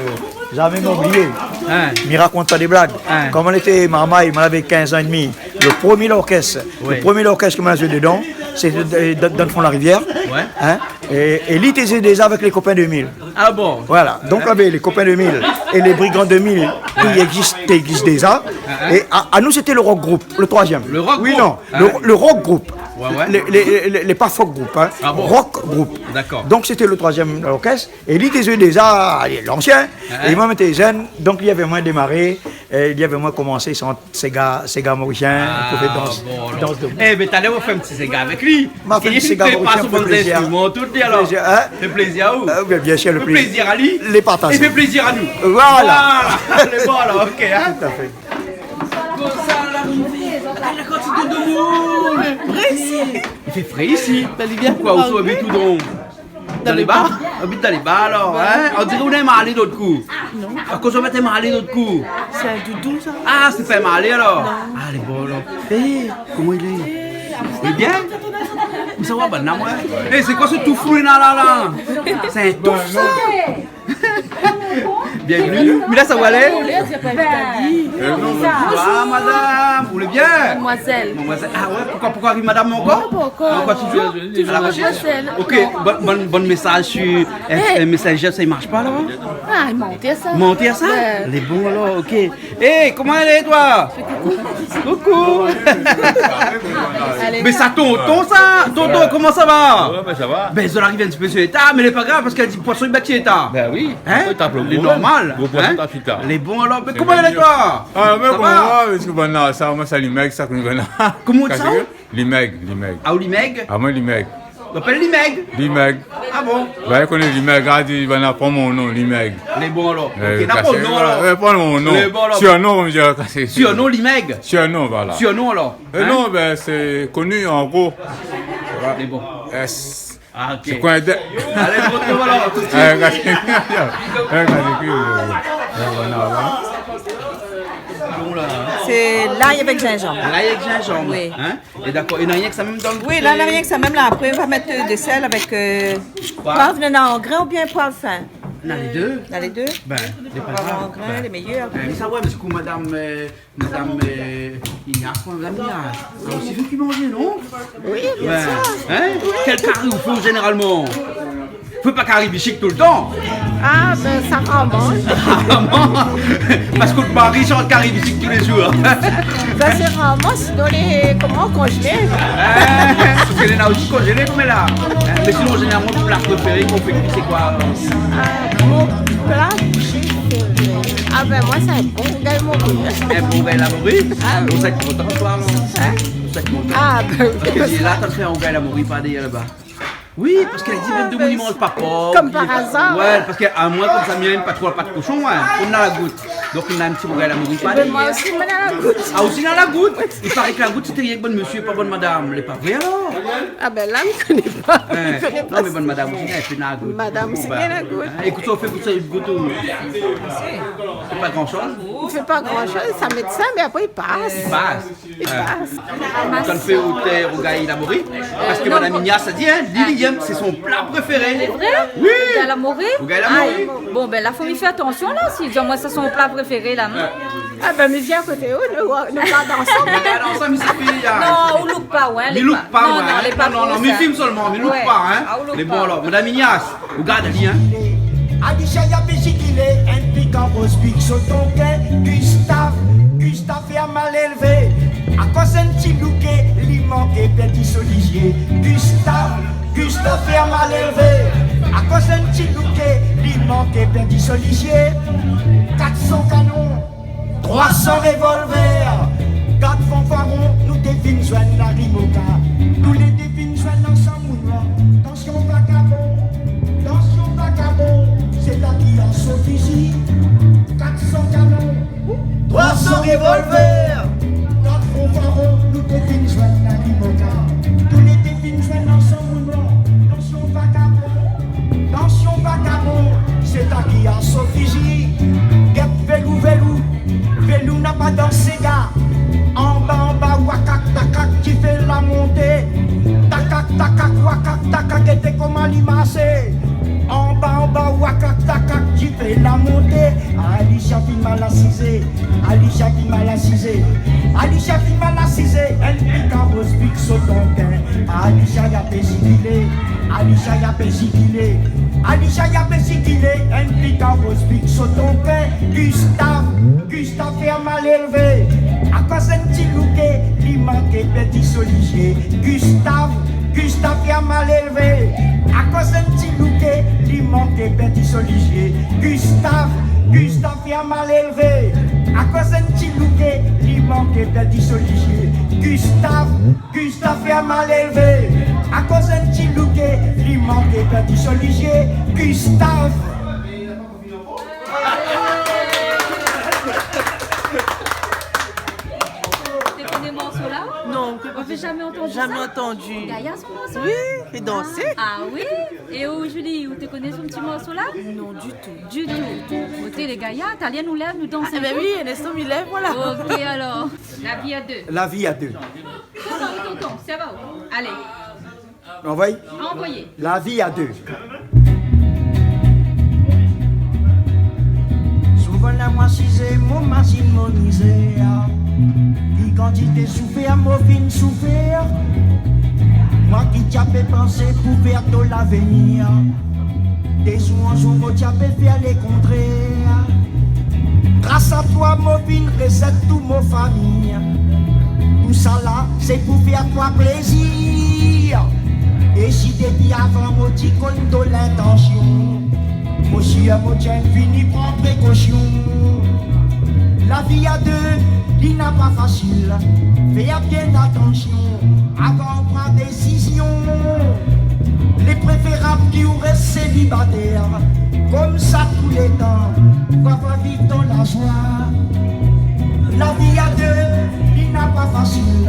Zamé m'oublié. Hein. Mi rakont pa dé blag. Hein. Kan moin lété marmay, moin lavé kinz an é demi. Le promié lorkès, le promié lorkès ke moin la zoué dedan, sété, euh, dan, dan le fon la rivièr. Ouais. Hein. É, é li té zoué déza avèk lé Kopin deux mille. Ah bon ? Voilà. Donk, lavé lé Kopin deux mille é lé Brigan deux mille, ki égzis, té égzis déza. Hein. É a, anou, sété le rock group, le troizièm. Le rock group. Oui, non, le, le rock group. Ouais, ouais. Lé, lé, lé, lé pa folk group, hein. Ah bon ? Rock group. D'accord. Donk, sété le troizièm lorkès. É li té zoué déza, li lé ansien. Hein ? É moin, mi té jenn, donk li lavé moin démaré, é li lavé moin komansé shant séga, séga morisien, pou fé dans, dans de... Eh, mé talèr, ou fé in ti séga avèk li. Ma fé in ti séga morisien, fé plézir. Tout di alor. Fé plézir, hein ? Fé plézir a ou ? Euh, bien, bien sûr, le plaisir. Fé plézir a li. Lé partazé. É fé plézir a nou. Voilà. Voilà. Lé bon, alor, ok, hein ? Tout à fait. Konmsa la, nou fé. Gard la kantité de moun. Li fé fré isi. Sa li vien pou koué, ou abit ousa ? Dan lé ba ? Abit dan lé ba, alor, hein ? On diré ou néna in marlé lot kou. Non. Akoz ou mèt in marlé lot kou ? Sé in doudou, sa. Ah, sé pa in marlé, alor ? Non. Ah, lé bon, alor. Eh, koman i lé ? Lé bien ? Mé sa va, bann la, moin. Eh, sé koué se touf ou néna la, la ? Sé in touf, sa ? Bienvenue. Mé la, sa va alé ? Bonjour, madame. Ou lé bien ? Mademoiselle. Mademoiselle. Ah ouais, poukoué, poukoué ariv madame ankor ? Non, pa ankor. Ankor, toujours ? Toujours mademoiselle. Ok, bon, bon, bon mésaz sur, euh, Messenger, sa i marsh pa, la ? Ah, i mont sa. I mont sa ? Ouais. Lé bon, alor, ok. Eh, koman i lé, toi ? Coucou. Mé sa tonton, sa. Tonton, koman sa va ? Ouais, ben, sa va. Ben, zot la ariv in ti pé su léta, mé lé pa grav, parske la di poison i bat léta. Ben oui. Hein ? Lé normal. Gro poison i bat léta. Lé bon, alor. Mé koman i lé, toi ? Ah, ben, koman i lé, sa, moin, sa, li mèg, sa, koman i lé, la ? Koman sa ? Li mèg, li mèg. Ah, ou li mèg ? Ah, moin, li mèg. Ou apèl li mèg ? Li mèg. Ah bon ? Ben, ou koné li mèg, ah, di, ben, na pa mon non, li mèg. Lé bon, alor. Ok, na pa mon non, alor. Lé bon, alor. Surnom, koman i di, kasé. Surnom, li mèg. Surnom, voilà. Surnom, alor. Euh, non, ben, sé koni, an gro. Lé bon. Ah, ok. Sé koué, dé... Alé, bon, alor, tout de suite. Euh, kasé. Euh, kasé, euh, euh, voilà, voilà. Sé lay avèk zinzanm. Lay avèk zinzanm, hein ? Oui. É dakor, é na rienk sa mèm dan le... Oui, la, na rienk sa mèm la. Apré, ou va mèt, euh, de sèl avèk, euh, poiv, nana an grin oubien poiv fin. Na lé dé. Na lé dé. Ben, lé pa grav. Poiv an grin, lé méyèr. Ben, sa, ouais, mé sé kou madame, euh, madame, euh, Ignace, madame Ignace. Ah, osi fé kui manzé, non ? Oui, bien sûr. Hein ? Oui. Kèl kari ou fé zénéralman ? Fé pa kari bishik toultan. Ah, ben, sa rarman. Rarman. Parske out mari i shanj kari bishik tou lé zour. Ben, sé rarman, sinon lé, koman, konzélé. Hein, parske néna osi konzélé, koméla. Hein, mé sinon, zénéralman, out pla préféré kan ou fé kui, sé koi, alor ? Ah, mon pla préféré. Ah, ben, moin, sé in bon rougay mori. In bon rougay la mori ? Ah, oui. Ou sa kontan, toi, alor ? Hein ? Ou sa kontan ? Ah, ben, oui. Parske si la, ou fé in rougay la mori, pa dèyèr laba. Oui, parske la di, bann demoun i manz pa pork. Comme par hasard. Ouais, parske, ah, moin, konmsa, mi èm pa tro la pat koshon, hein. Ou na la gout. Donk, ou na in ti rougay la mori, pa dèyèr. Ben, moin osi, moin na la gout. Ah, osi, na la gout. I paré ke la gout, sété rienk bann mésyé, pa bann madam. Lé pa vré, alor ? Ah, ben, la, mi koné pa. Hein. Mi koné pa. Non, mé bann madam osi, na in pé la gout. Madam osi, na la gout. Hein, ékout, sa ou fé pou sa, in gout, ou... Sé pa gran shoz. I fé pa gran shoz, sa mèt sa, mé apré, i pas. I pas. Kan ou fé out rougay la mori, parske madam Ignace la di, hein, li, li èm, sé son pla préféré. Sé vré ? Oui. Rougay la mori ? Rougay la mori. Ah, bon, ben la, fo mi fé atansion la, si di amoin sé son pla préféré la, non ? Ah ben, mi vien koté ou, nou, nou gard ansanm. Nou gard ansanm, mi sifi, ya. Non, ou louk pa, ouais. Mi louk pa, ouais. Non, non, lé pa pou sa. Non, non, non, mi film solman, mi louk pa, hein. Ouais. Ah, ou louk pa. Mé bon, alor, madam Ignace, ou gard ali, hein. Alicia, ya pé zigilé, in pik an roz pik so tonkin. Gustave, Gustave, fé mal élvé. Akoz in ti louké, li manké pèrdi so lizié. Gustave, Gustave, fé mal élvé. Akoz in ti louké, li manké pèrdi so lizié. Kat san kanon, trwa san révolvèr. Kat fanfaron, nou té vin zwenn la Rimoka. Toulédé vin zwenn ansanm ou noir. Tansyon vakabon, tansyon vakabon, sé la ki a so fizi. Kat san kanon, trwa san révolvèr. Kat fanfaron, nou té vin zwenn la Rimoka. Toulédé vin zwenn ansanm ou noir. Tansyon vakabon, tansyon vakabon, sé ta ki a so fizi. Gèt vélou, vélou, vélou na pa dan séga. Anba, anba, wakak, takak, ki fé la monté. Takak, takak, wakak, takak, gèt koman li marsé. Anba, anba, wakak, takak, ki fé la monté. Alicia fine mal asizé. Alicia fine mal asizé. Alicia fine mal asizé. In pik an roz pik so tonkin. Alicia, ya pé zigilé. Alicia, ya pé zigilé. Alicia, ya pé zigilé. In pik an roz pik so tonkin. Gustave, Gustave, fé mal élvé. Akoz in ti louké, li manké pèrdi so lizié. Gustave, Gustave, fé mal élvé. Akoz in ti louké, li manké pèrdi so lizié. Gustave, Gustave, fé mal élvé. Akoz in ti louké, li manké pèrdi so lizié. Gustave, Gustave, fé mal élvé. Akoz in ti louké, li manké pèrdi so lizié. Gustave. Ou té koné morso-la ? Non, on peut pas. Ou lavé zamé antann sa ? Jamais entendu. Gayar, son morso. Oui, et danser. Ah oui ? É ou, Julie, ou té koné son ti morso-la ? Non, du tout. Du tout. Koté lé gayar, Talienne, ou lèv, nou dans. Ah, ben oui, un instant, mi lèv, voilà. Ok, alors. La vie à deux. La vie à deux. Tonton, tonton, sa va ou ? Allez. Anvoy. Anvoyé. La vie à deux. Souvan la moin sizé, mon mazine, mon mizèr. Ki kantité soufèr, mon fine soufèr. Moin ki té apé pansé pou fèr to lavenir. Dé zour an zour, mon té apé fèr lé kontrèr. Gras a toi, mon fine rézèt tout mon fami. Tousala, sé pou fèr toi plézir. É si dépi avan, mon té konn to lintansyon, mon sir, mon té fine pran prékosyon. La vi a dé, li na pa fasil. Fé bien atansyon avan ou pran dé dézizyon. Lé préférab ki ou rès sélibatèr, konmsa tou lé tan, ou va viv dan la zoi. La vi a dé, li na pa fasil.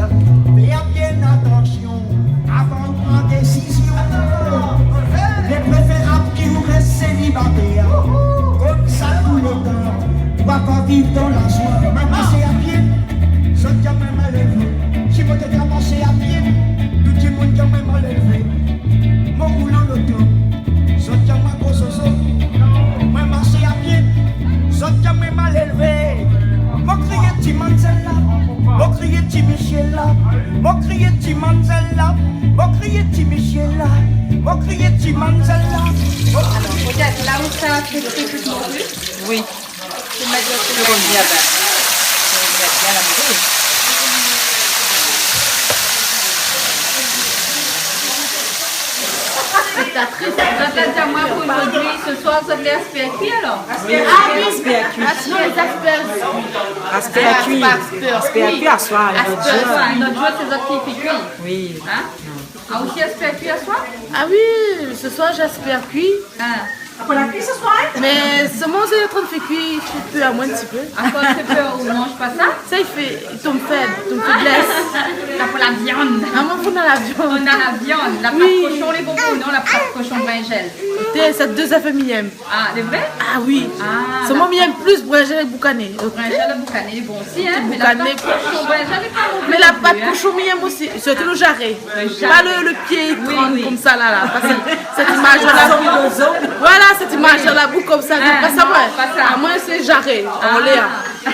Fé bien atansyon avan ou pran dézizyon. Lé préférab ki ou rès sélibatèr, konmsa tou lé tan, ou va viv dan la zoi. Mama, sé a pié. Zot di amoin mal élvé. Si mon té ka marsé a pié, tout dimoun di amoin mal élvé. Mon roul an loto. Zot di amoin gro zozo. Moin marsé a pié. Zot di amoin mal élvé. Mon kriyé ti manzèl la. Mon kriyé ti mésyé la. Mon kriyé ti manzèl la. Mon kriyé ti mésyé la. Mon kriyé ti manzèl la. Mon... Alors, regarde, là où ça a fait le petit morue. Oui. Ou mèt lo fé. Ou mèt bien, ben. Ou mèt bien la morue. Zot la di amoin pou zordi, se soir, zot lé aspèrkui, alor ? Ah oui, aspèrkui. Aspèrkui. Aspèrkui aswar, in ot zour. In ot zour, sé zot ki fé kui. Oui. Hein ? Ah, osi aspèrkui aswar ? Ah oui, se soir, j'aspère cuit. Hein. Apré la kui se soir, hein ? Mé solman, sé antrin fé kui, fé pèr amoin in ti pé. Akoz sé pèr, ou manz pa sa ? Sa i fé, i tonm fèb, i tonm féblès. Sa pou la viann. Ah, moin, fo na la viann. Ou na la viann. La pat koshon, lé bon pou nou, la pat koshon brinzèl. Té, sa dé zafèr mi yèm. Ah, lé vré ? Ah oui. Ah, solman, mi yèm plis brinzèl avèk boukané. Brinzèl avèk boukané, lé bon osi, hein. Mé la pat koshon, brinzèl lé pa mové non pli, hein. Mé la pat koshon, mi yèm osi. Sirtou lo zaré. Lo zaré. Pa lo, lo pié i trann konmsa la, la. Oui, oui. Parske sèt imaz la, voilà, sèt imaz la, la bou konmsa, pa sa, moin. Ah, pa sa. Ah, moin, sé zaré, an lèr. Ah.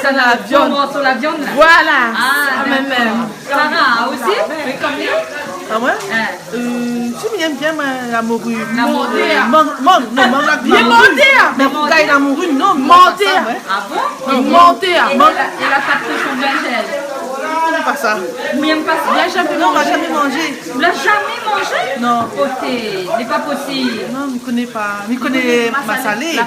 Sa la viann. Bon morso la viann la. Voilà, sa mèm. Ah, dakor. Sarah osi, mé konm li ? Ah ouais ? Hein. Euh, si, mi èm bien, moin, la mori. La mori. Mang, mang, non, mang la mori. Mé rougay la mori, non, non, pa sa, ouais. Ah bon ? Non, mantèr. É la, é la pat koshon brinzèl ? Mi èm pa sa. Ou èm pa sa ? Mi la zamé manzé. Non, mi la zamé manzé. Ou la zamé manzé ? Non. Oté, lé pa posib. Non, mi koné pa. Mi koné masalé. Ah,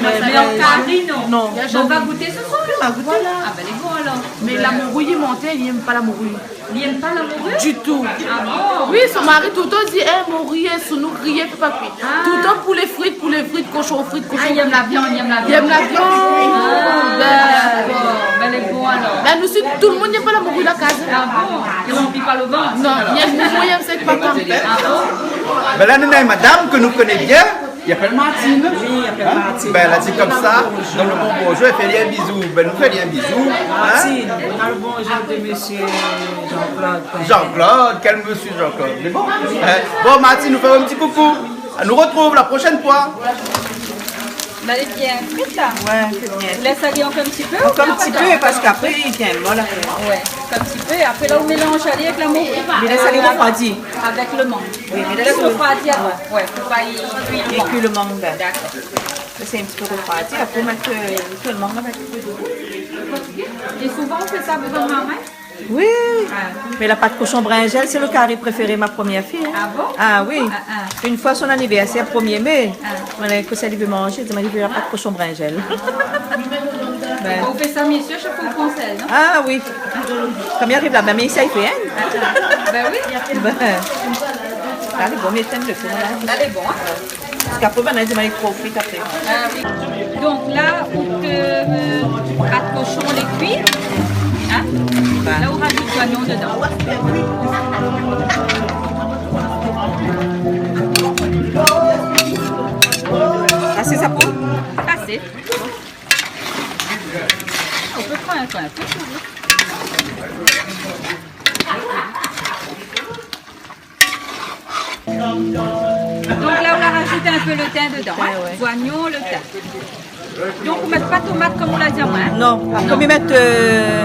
mé, mé an kari, non. Non. Donk, ou va gouté se soir ? Oui, ma gouté. Voilà. Ah ben, lé bon alor. Mé la mori, mantèr, li èm pa la mori. Li èm pa la mori ? Ditou. Ah bon ? Oui, son mari toultan i di, eh, mori, eh, sou nou, griyé, fé pa kui. Ah. Toultan poulé frit, poulé frit, koshon frit, koshon frit. Ah, li èm la viann, li èm la viann. Li èm la viann. Ah, ben, dakor. Ben, lé bon alor. Ben, nou osi, tout le moun i èm pa la mori la kaz. Ah bon ? I ranpli pa le vant. Non, i èm, nou, i èm sèk papa. Ah bon ? Ben la, nou néna in madam ke nou koné bien. I apèl Martine. Oui, i apèl Martine. Hein ? Ben, èl la di konmsa, donn le bon bonzour, èl fé ali in bizou. Ben, nou fé ali in bizou. Hein ? Martine, donn le bonzour de mésyé Jean-Claude. Jean-Claude, kèl mésyé Jean-Claude ? Mé bon, hein ? Bon, Martine, nou fé in ti koukou. Nou artrouv la proshèn foi. Lé bien frit la ? Ouais, lé bien. Ou lès ali ankor in ti pé, ou pa ? Ankor in ti pé, parske apré li vien mol apré. Ouais, ankor in ti pé. Apré la, ou mélanz ali avèk la mori. Mi lès ali refroidi. Avèk le mang. Oui, mi lès ali refroidi avan. Ouais, fo pa li kui le mang. Li kui le mang, ben. Dakor. Lès in ti pé refroidi, apré ou mèt, euh, le mang avèk. É souvan ou fé sa pou out momon ? Oui. Ah. Mé la pat koshon brinzèl, sé le kari préféré ma promièr fiy, hein. Ah bon ? Ah oui. Ah, ah. Une foi son anivèrsèr, promié mé, ah, moin la koz ali vé manzé, di, moin la di, vé la pat koshon brinzèl. Ben. Ou fé sa, mésyé, shak foi ou pans ali, non ? Ah oui. Konm li ariv laba, mé sa li fé, hein ? Ah, ah. Ben oui. Ben. Alé, bon, mi étinn le fé, voilà. Alé, bon, hein. Parske apré, banna i di, mé lé tro frit apré. Ah oui. Donk la, ou ke, euh, pat koshon lé kui, hein ? Bah. La, ou razout zoignon dedan. Asé sa pou ? Asé. Ou pé pran in pé, in pé. Donk la, ou la razout in pé le tin dedan, hein ? Ah ouais. Zoignon, le tin. Donk, ou mèt pa tomat konm ou la di amoin, hein ? Non, apré mi mèt, euh,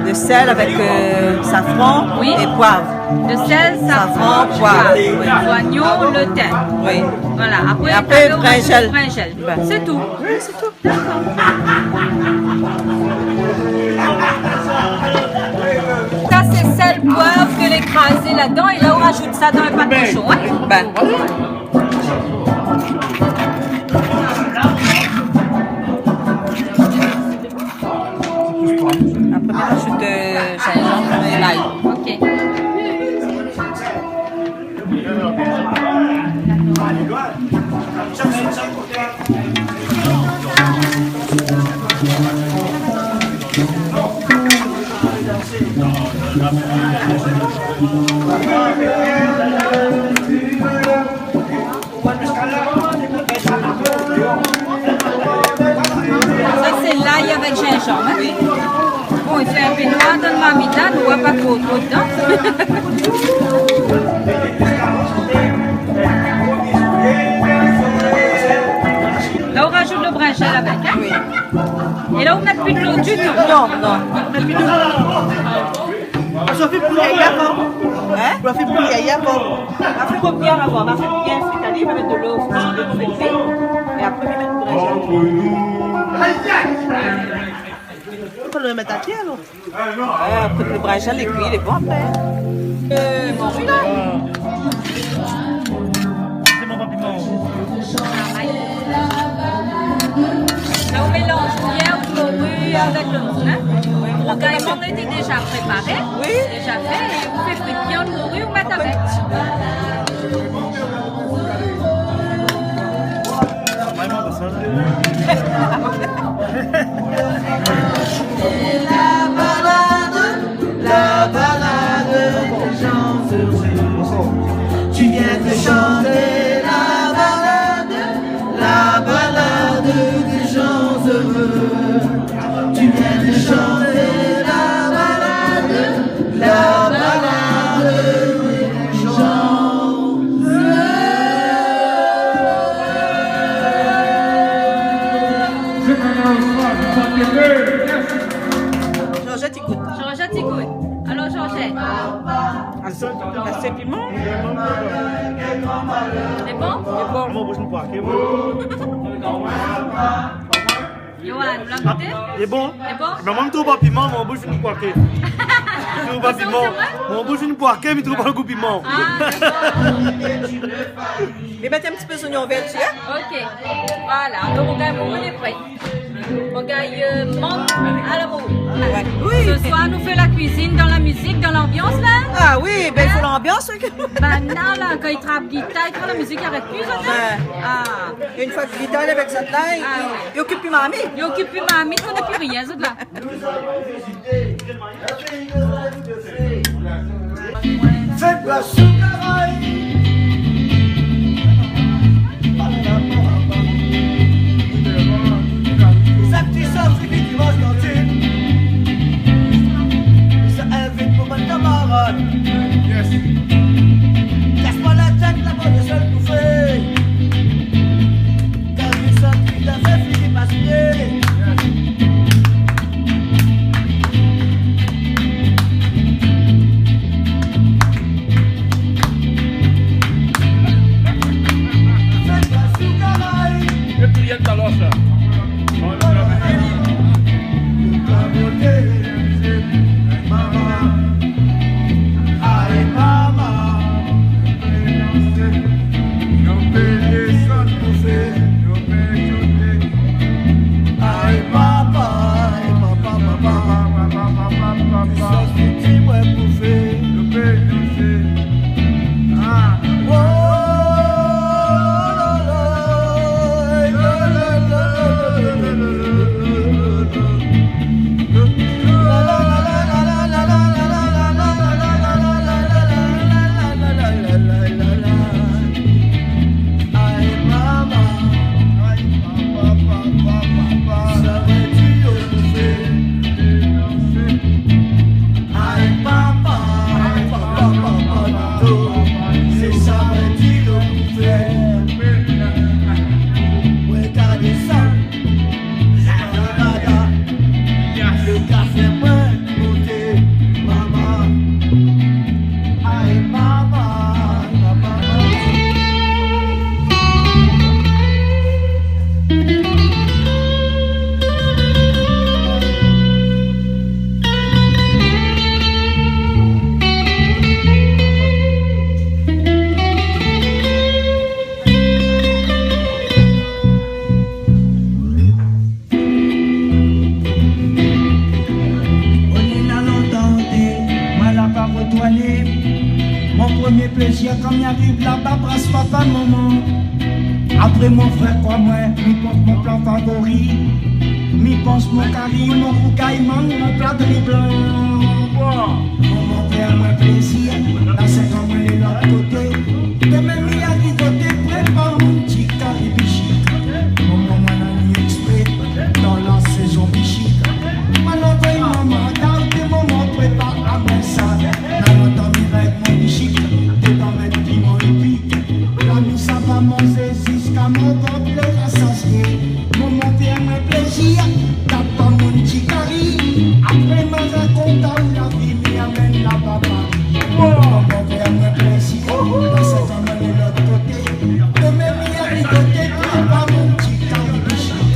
de sèl avèk, euh, safran é poiv. De sèl, safran, poiv. Safran, poiv, ouais. Zoignon, le tin. Oui. Voilà, apré, é apré, talèr ou mèt brinzèl. Brinzèl. Ben. Sé tou. Oui, sé tou. Dakor. Sa sé sèl, poiv ke lé krazé ladan, é la ou razout sa dan le pat koshon, hein ? Ben. Apré, mi razout, euh, zinzanm é lay. Ok. Sa sé lay avèk zinzanm, hein ? Oui. Bon, i fé in pé noir dan le marmit la, nou voi pa tro, tro dedan. La, ou razout le brinzèl avèk, hein ? Oui. É la, ou mèt pi dolo ditou ? Non, non. Ou mèt pi dolo. Parske ou la fé poulé avan. Hein ? Ou la fé poulé avan. Ma fé poulé avan, ma fé bien frit ali, ma mèt dolo, fé frit. É apré, mi mèt brinzèl. Ou pé le mèt atèr, alor. Ah, apré le brinzèl lé kui, lé bon apré. Euh, manz la. La, ou mélanz bien out mori avèk le mang, hein ? Rougay mang lété déza préparé. Oui. Déza fé, é ou fé frit bien out mori, ou mèt avèk. La balade, la balade des gens heureux. Tu viens de chanter la balade, la balade des gens heureux. Tu viens de chanter la balade, la balade des gens heureux. Georgette i gout. Georgette i gout. Alor, Georgette. Asé, asé piman ? Lé bon ? Lé bon. Moin, moin, moin, moin. Yoann, ou la gouté ? Ah, lé bon. Lé bon ? Mé moin, mi trouv pa piman, mon boush fine kroké. Mi trouv pa piman. Sé vré ? Mon boush fine kroké, mi trouv pa lo gou piman. Ah, dakor. Mé mèt in ti pé zoignon vèr dsi, in ? Ok. Voilà, donk ou gingn, ou lé pré. Ou gingn, euh, mang a la mou. Ouais. Oui. Ce soir, nou fé la kuizine dan la mizik, dan lanbians, la. Ah oui, bin, i fo lanbians, oui. Banna la, kan i trap gitar, i trap la mizik, i arèt pi, zot la. Ouais. Ah. É inn foi ke gitar lé avèk zot la, i, i okip pi marmit. I okip pi marmit, i koné pi rien, zot la. Fèt la sou Karaï. Sa ti sort, sé ki dimansh tantine. Sa invit mon bann kamarad. Yes. Kas pa la tèt, la pa bezoin boufé. Kan li sort, li la fé fini pa sié. Yes. Fèt la sou Karaï. É pi, i yèt talèr sa. Ay, mama. Yo pé désann pou fé, yo pé zoté. Ay, papa, ay, papa, papa. Ki sa fouti mwen pou fé. Yo pé zoté. Ah. Oh, la, la, la, la, la. Lo kafé mwen monté, mama. Ay, mama, mama, mama. Oné la lontan oté, moin la pa retourné. Mon promié plézir, kan mi ariv laba, bras papa, momon. Apré mon frèr, kroi moin, mi port mon pla favori. Mi pans mon kari, mon rougay, mang, mon pla de ri blan. Momon fé amoin plézir, la sink an moin lé lot koté. Domin mi ariv koté, prépar mon ti kari bishik. Momon, moin la ni èkspré, dan la sézon bishik. Moin la anvoy momon, ta oté momon, prépar amoin sa. Na lontan mi rèv mon bishik, dedan mèt piman épik. La mi sava manzé ziska mon vant lé rasasié. Momon fé amoin plézir, tap pa mon ti kari. Apré ma rakont aou la vi mi amèn laba Pari. Momon fé amoin plézir, la sink an moin lé lot koté. Domin mi ariv koté, prépar mon ti kari bishik.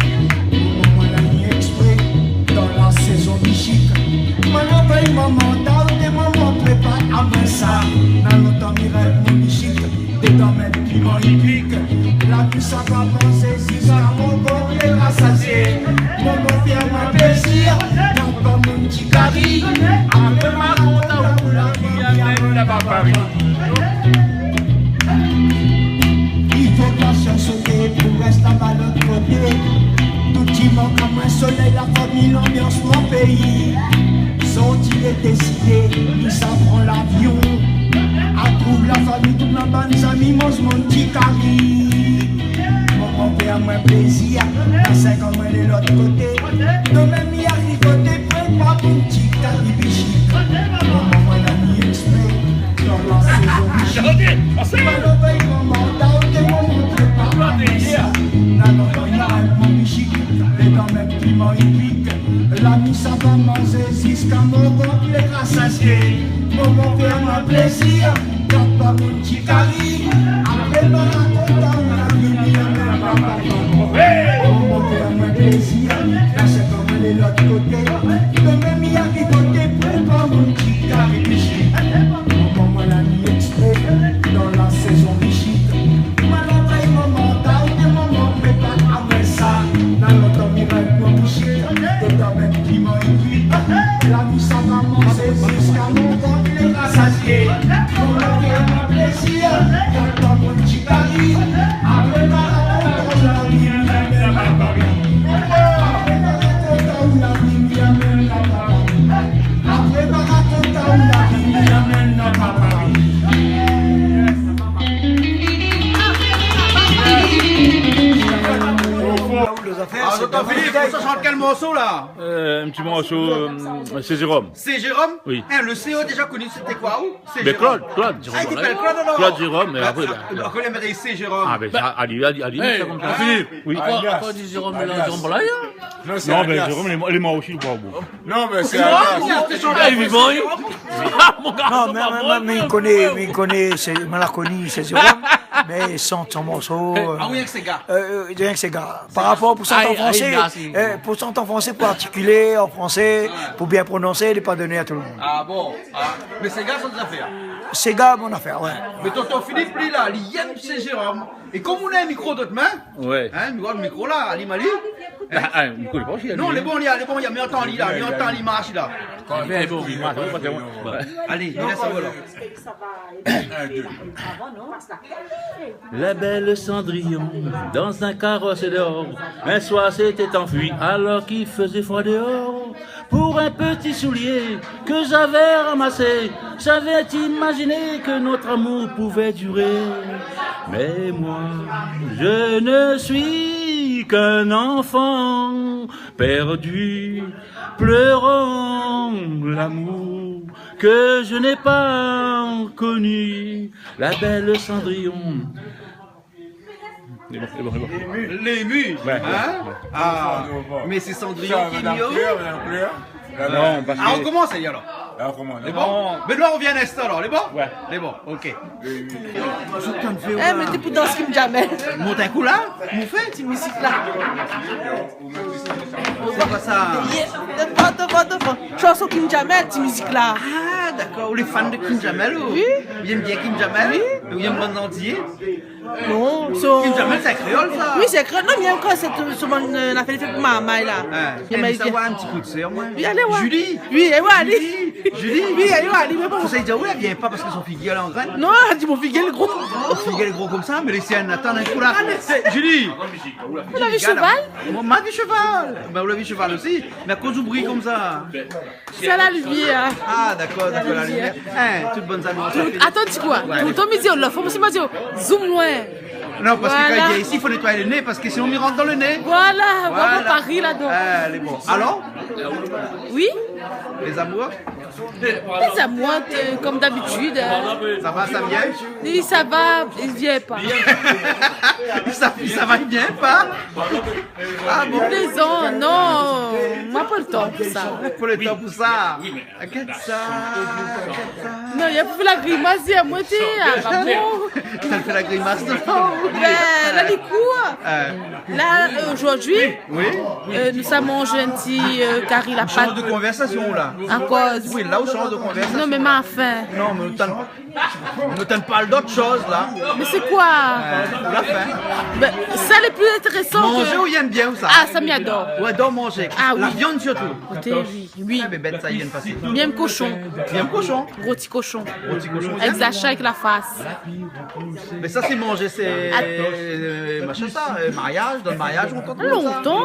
Momon, moin la ni èkspré, dan la sézon bishik. Moin la anvoy momon, ta oté momon, prépar amoin sa. Na lontan mi rèv mon bishik. Dedan mèt piman épik. La mi sava manzé ziska mon vant lé rasasié. Momon fé amoin plézir, tap pa mon ti kari. Apré ma rakont aou la vi mi amèn laba Pari. I fo pasians oté pou rès laba lot koté. Tout i mank amoin, solèy, la fami, lanbians mon péi. Sorti lé désidé, mi sa pran lavion. Artrouv la fami, tout ma bann zami, manz mon ti kari. Momon fé amoin plézir, la sink an moin lé lot koté. Domin mi ariv koté, prépar mon ti kari bishik. Momon, moin la ni èkspré, dan la sézon bishik. Moin la anvoy momon, ta oté momon, prépar amoin sa. Na lontan mi rèv mon bishik, dedan mèt piman La mi sa va manzé ziska mon vant lé rasasié. Momon, fé amoin plézir, gard pa mon ti kari. Apré ma rakont aou la vi, mi amèn la papa. Momon, fé amoin plézir, la sé pa moin lé lot koté. Domin mi ariv koté pou pa mon ti kari bichi. Momon, moin la mi èksprè dan la sézon bichi. Moin la anvoy momon, ta di momon, prépar amoin sa. Na lontan mi rèv mon bichi. Tout avèk piman é kui. La mi sa va manzé ziska mon vant lé rasasié. Momon, fé amoin plézir, gard pa mon ti kari. Apré ma rakont aou la vi, mi amèn la papa. Apré ma rakont aou la vi, mi amèn la papa. Apré ma rakont aou la vi, mi amèn la papa. Ah, tonton Philippe, sa shant kèl morso la ? Euh, un petit morceau, euh, c'est Jérôme. C'est Jérôme ? Oui. Hein, le C E déjà connu, c'était quoi, ou ? C'est Jérôme. Mais Claude, Claude Jérôme. Ah, il s'appelle Claude, alors. Claude Jérôme, mais après, ah, là, après, il a mis c'est Jérôme. Ah, ben, ça, allez, allez, allez, ça comme ça. Philippe, oui. Akoz, akoz di Jérôme, la Jérôme, voilà, hein. Non, c'est Jérôme, lé mor osi, lé pov. Non, mé sé... Ah, lé vivan, li. Ah, mon gars, non, mé, mé, mé, mi koné, mi koné, sé, moin la koni, sé Jérôme, mé son, son morso, euh, ah oui, avèk séga. Euh, euh, avèk séga. Par rapor pou shant an fransé, euh, pou shant an fransé, pou artikilé an fransé, pou bien prononcé, lé pa doné a tout le monde. Ah bon ? Ah, mé séga, sé out zafèr. Séga, mon afèr, ouais. Mé tonton Philippe, li, la, li yèm sé Jérôme. É kom ou na in mikro dan out min, ouais, hein, ou voi lo mikro la, alim ali. Hein ? Ah, ah, mikro, lé pa osi, non, lé bon, lé bon, mi antann ali la, mi antann ali, li marsh la. Lé bon, li marsh, lé bon. Allez, li lès aou alor. La belle Cendrillon, dans un carrosse d'or, un soir s'était enfuie alors qu'il faisait froid dehors. Pour un petit soulier que j'avais ramassé, j'avais imaginé que notre amour pouvait durer. Mais moi, je ne suis qu'un enfant perdu, pleurant l'amour que je n'ai pas connu. La belle Cendrillon. Lé bon, lé bon, lé bon. Lé ému, ouais, hein ? Ouais. Ah, mé sé Cendrillon ki lé mié. Non, parske... Ah, on commence, alors. Lé bon ? Non. Benoît, on revient un instant, alors. Lé bon ? Ouais. Lé bon, ok. Eh, mé té pou dans Kim Jamel. Mont in kou la, mou fé ti mizik la. Sé koi sa ? Devant, devant, devant. Shanson Kim Jamel, ti mizik la. Ah, dakor. Ou lé fan de Kim Jamel, ou ? Oui. Ou yèm bien Kim Jamel ? Oui. Ou yèm bann antiyé ? Non, so... Kim Jamel, sé kréol, sa ? Oui, sé kréol. Non, mé ankor, sé, euh, so bann, euh, la fé, la fé pou marmay, la. Ah, mé sa va, in ti kou d'sèr, moin. Oui, alé, ouais. Julie. Oui, é ouais, alé. Julie. Julie. Oui, alé, ouais, alé, mé bon. Sa i di, ouais, vien pa parske son figir lé an grèn. Non, la di mon figir lé gro. Son figir lé gro konmsa, mé lé sienn, atann in kou la. Alé. Sé Julie. Ou la vi shoval ? Moin, ma vi shoval. Ben, ou la vi shoval osi. Mé akoz ou briy konmsa ? Sé la limièr. Ah, dakor, dakor, la limièr. Hein, tout bann zanoir. Atann, ti koi ? Ouais, toultan mi di, oh la, fo moin osi, moin di, zoom loin. Non, parske kan i vien isi, i fo nétoiy lo né, parske sinon, i rant dan lo né. Voilà, voilà. Pari ladan. Ah, lé bon. Alor ? Oui ? Lé zamour ? Lé zamour, euh, kom dabitid, hein. Sa va, sa vien ? Oui, sa va, i vien pa. Sa, sa va, i vien pa. Ah bon ? Lé zan, non, moin pa lo tan pou sa. Pa lo tan pou sa. Arèt sa, arèt sa. Non, li la fé la grimas, li la moitié, ah, pa bon. Sa i fé la grimas, non ? Ben, la, li kour. Euh. Là, euh, aujourd'hui, oui, euh, nous avons mangé un petit, euh, kari la pat. Ou shanj de konvèrsasion, la. Akoz ? Oui, la, ou shanj de konvèrsasion. Non, mé ma fin. Non, mé atann. Nou tann parl d'ot shoz la. Mé sé koi ? Euh, la fin. Ben, sa lé pli intérésan. Manzé ke ou yèm bien ou sa ? Ah, sa mi ador. Ou ador manzé. Ah oui. La viann sirtou. Koté, oui, oui. Ah, mé bèt sa i vien pasé. Mi yèm koshon. Mi yèm koshon. Roti koshon. Roti koshon. Avèk zasha, avèk la fars. Mé sa sé manzé, sé, euh, machin sa, euh, mariaz, dan lo mariaz ou antann sa. Lontan.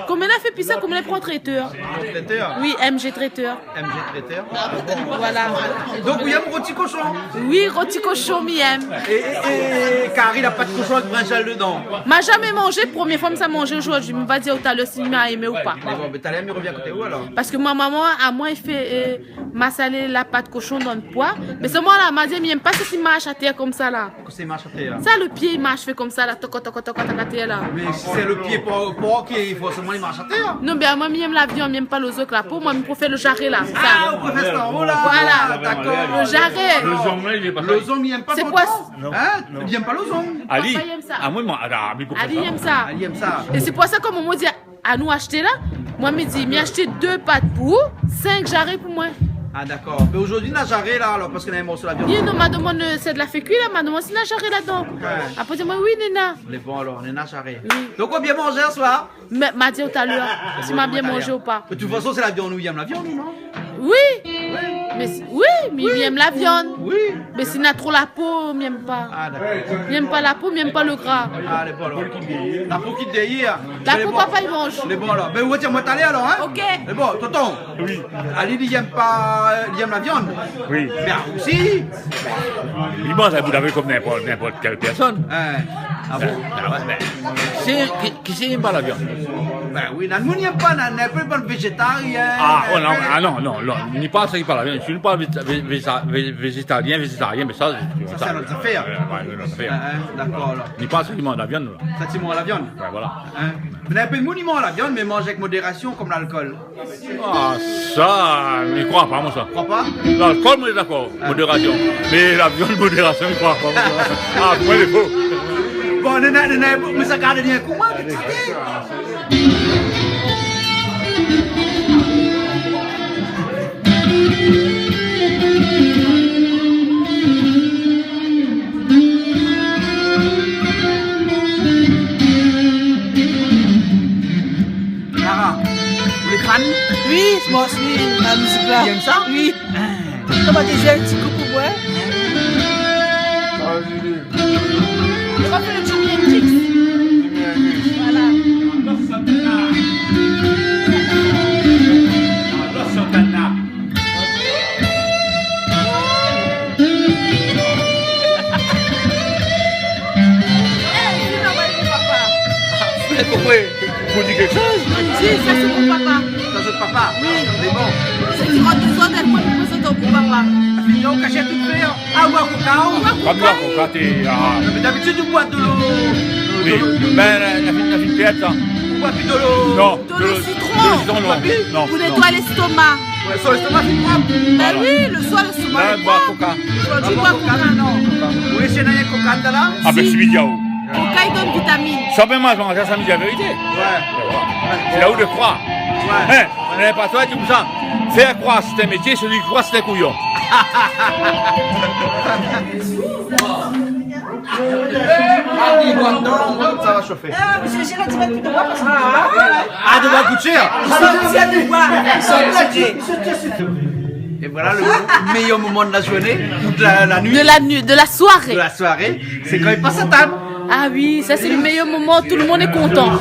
Konbien la fé pi sa, konbien la pran traiteur ? Traiteur ? Oui, M G traiteur. M G traiteur. Voilà. Donk, ou yèm roti koshon ? Oui, roti koshon, mi yèm. É, é, é kari la pat koshon avèk brinzèl dedan ? Ma zamé manzé, promié foi mi sa manzé zordi. Mi va dir talèr si ma yèm ou pa. Mé bon, mé talèr, mi revien koté ou alor. Parske mon momon amoin i fé, euh, masalé la pat koshon dan lo poi. Mé solman la, ma di, mi yèm pa sak i marsh atèr konm Sa la. Kosa i marsh atèr ? Sa, lo pié i marsh, i fé konmsa la, toko, toko, toko, toko, atèr la. Mé si sé lo pié por, por ki, forséman, i marsh atèr. Non, bin, moin, mi yèm la viann, mi yèm pa lo zo èk la po, moin, mi préfèr lo jaré la. Sa. Ah, ou préfèr sa, oh la. Voilà. Dakor. Lo jaré. Lo zong la, li vé pa sa. Lo zong, li yèm pa. Sé koi sa ? Hein ? Li yèm pa lo zong. Ali. Papa i yèm sa. Ah, moin, moin, ah, mé pou Ali i yèm sa. Ali i yèm sa. É sé pou sa, kom momon di, anou ashté la. Moin, mi di, mi ashté dé pat pou ou, sink jaré pou moin. Ah, dakor. Mé zordi, na jaré la, alor, parske na in morso la viann. Bien, non, ma domann, euh, sèt la fé kui la, ma domann si na jaré ladan. Ouais. Apré, di amoin, oui, néna. Lé bon, alor, néna jaré. Oui. Donk, ou la bien manzé aswar ? Mé, ma di talèr, si ma bien manzé ou pa. Mé de tout fason, sé la viann, nou yèm la viann, non ? Oui. Oui. Mé si, oui, mi yèm la viann. Oui. Mé si na tro la po, mi yèm pa. Ah, dakor. Mi yèm pa la po, mi yèm pa lo gra. Ah, lé bon, alor. La po ki déyèr. La po, papa i manz. Lé bon, alor. Bin, ou di amoin talèr, alor, hein ? Ok. Lé bon, tonton. Oui. Ali, li yèm pa, euh, li yèm la viann. Oui. Mé osi. Li manz in bout la viann kom ninport, ninport kèl pèrsone. Hein. Ah bon ? Ah ouais, mé sé ki, kisa i yèm pa la viann ? Bin oui, na moun i yèm pa, na, na in pé bann vézétarien, ah, oh non, ah non, non, non, ni pa sak i yèm pa la viann. Si ou parl vé-, vé-, véza-, vé-, vézétarien, vézétarien, mé sa, sa, sé in ot zafèr. Euh, ouais, in ot zafèr. Ah, hein, dakor, alor. Ni pa sak i manz la viann, la. Sa, ti manz la viann. Ouais, voilà. Hein ? Mé na in pé moun i manz la viann, mé manz avèk modérasion, kom lalkol. Ah, sa, mi kroi pa, moin, sa. Kroi pa ? Lalkol, moin, dakor, modérasion. Mé la viann, modérasion, mi kroi pa, moin, sa. Ah, moin, lé fo. Bon, néna, néna, mé sa, gard bien, koman, vit fé. Lara, ou lé fan ? Oui, moin osi, la mizik la. Ou yèm sa ? Oui. Ah. Koman di, fé in ti kou pou moin. Ah, Julie. Ou va fé lo Jimi Hendrix. Jimi Hendrix. Voilà. Eh, sé normal, papa. Fo di kèkshoz. Di, sa sé mon papa. Sa sé papa. Oui. Lé bon. Sé ti rant dézord, èl moin, mi prézant mon papa. Fini, ou kashèt tout fé, hein. Ah, ou boir koka, ou ? Pa boir koka, té, ah. Non, mé dabitid, ou boir dolo. Oui. Dolo. Bin, la, la fine, la fine piète, sa. Ou boir pi dolo. Non. Dolo sitron. Dolo sitron, non. Ou boir pi ? Non, non. Pou nétoiy lèstoma. Ouais, si lèstoma lé prop. Bin oui, lo soir, lèstoma lé prop. Bin, boir koka. Zordi, boir koka. Ah, boir koka, non. Ou lé sir na koka la ? Ah, bin, si. Koka i donn vitamine. Sa, bin, moin, sa, sa, mi di la vérité. Ouais. Sé la ou lé kroi. Ouais. Hein, mé pa toi, di konmsa. Fèr kroir sé in métié, sèl i kroi sé in kouyon. Sa va shofé. Ah, mé sé, sé la di, mèt pi dovan parske... Ah, dovan la koutir. Et voilà le meilleur moment de la journée, ou de la, la nuit. De la nuit, de la soirée. De la soirée, c'est quand il passe à table. Ah oui, sa sé lo méyèr moman, tout lo moun lé kontan.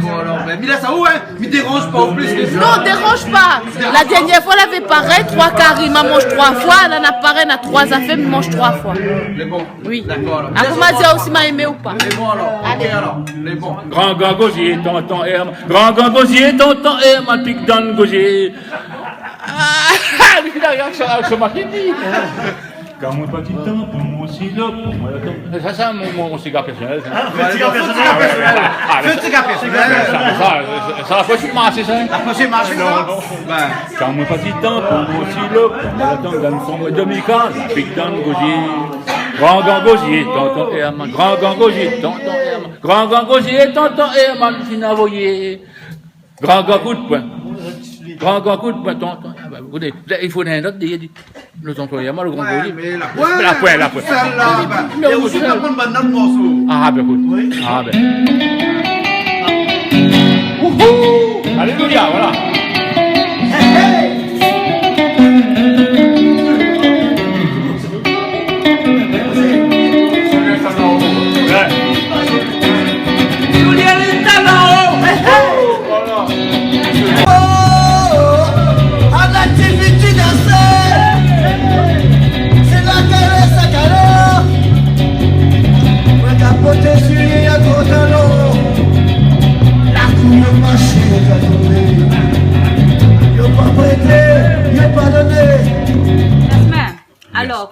Bon, alor, bin, mi lès aou, hein. Mi déranz pa ou plis ke sa. Non, déranz pa. La dernièr foi, lavé parèy, troi kari, ma manz troi foi. La, na parèy, na troi zafèr, mi manz troi foi. Lé bon. Oui. Dakor, alor. Apré, ma di aou si ma èm ou pa. Lé bon, alor. Alé. Ok, alor. Lé bon. Gran, gran gozié, tonton Herman. Gran, gran gozié, tonton Herman, pik dan gozié. Ah, li fine ariv avèk son, avèk son makini. Kan moin pa di tan pou mon silo, pou moin la tan. Sa, sa, mon, mon, mon sigar pèrsonèl, sa. Ah, fé sigar pèrsonèl. Ah, fé sigar pèrsonèl. Sa, sa, sa, sa, la fo marshé, sa. La fo marshé, sa. Non, non. Bin. Kan moin pa di tan pou mon silo, pou moin la tan, dan son domikan, pik dan gozié. Gran, gran gozié, tonton Herman. Gran, gran gozié, tonton Herman. Gran, gran gozié, tonton Herman, fine avoyé. Gran, gran kout poin. Gran, gran kout poin, tonton. Ah, bin, ékout, la, i fo in ot, i di, lo tonton Herman, lo gran gozié. Ouais, mé la poin. La poin, la poin. Sèl la, bin. Mé é ou osi, sèl. Ou pé pran bann not morso. Ah, bin, ékout. Oui. Ah, bin. Wouhou ! Alléluia, voilà. Hey, hey.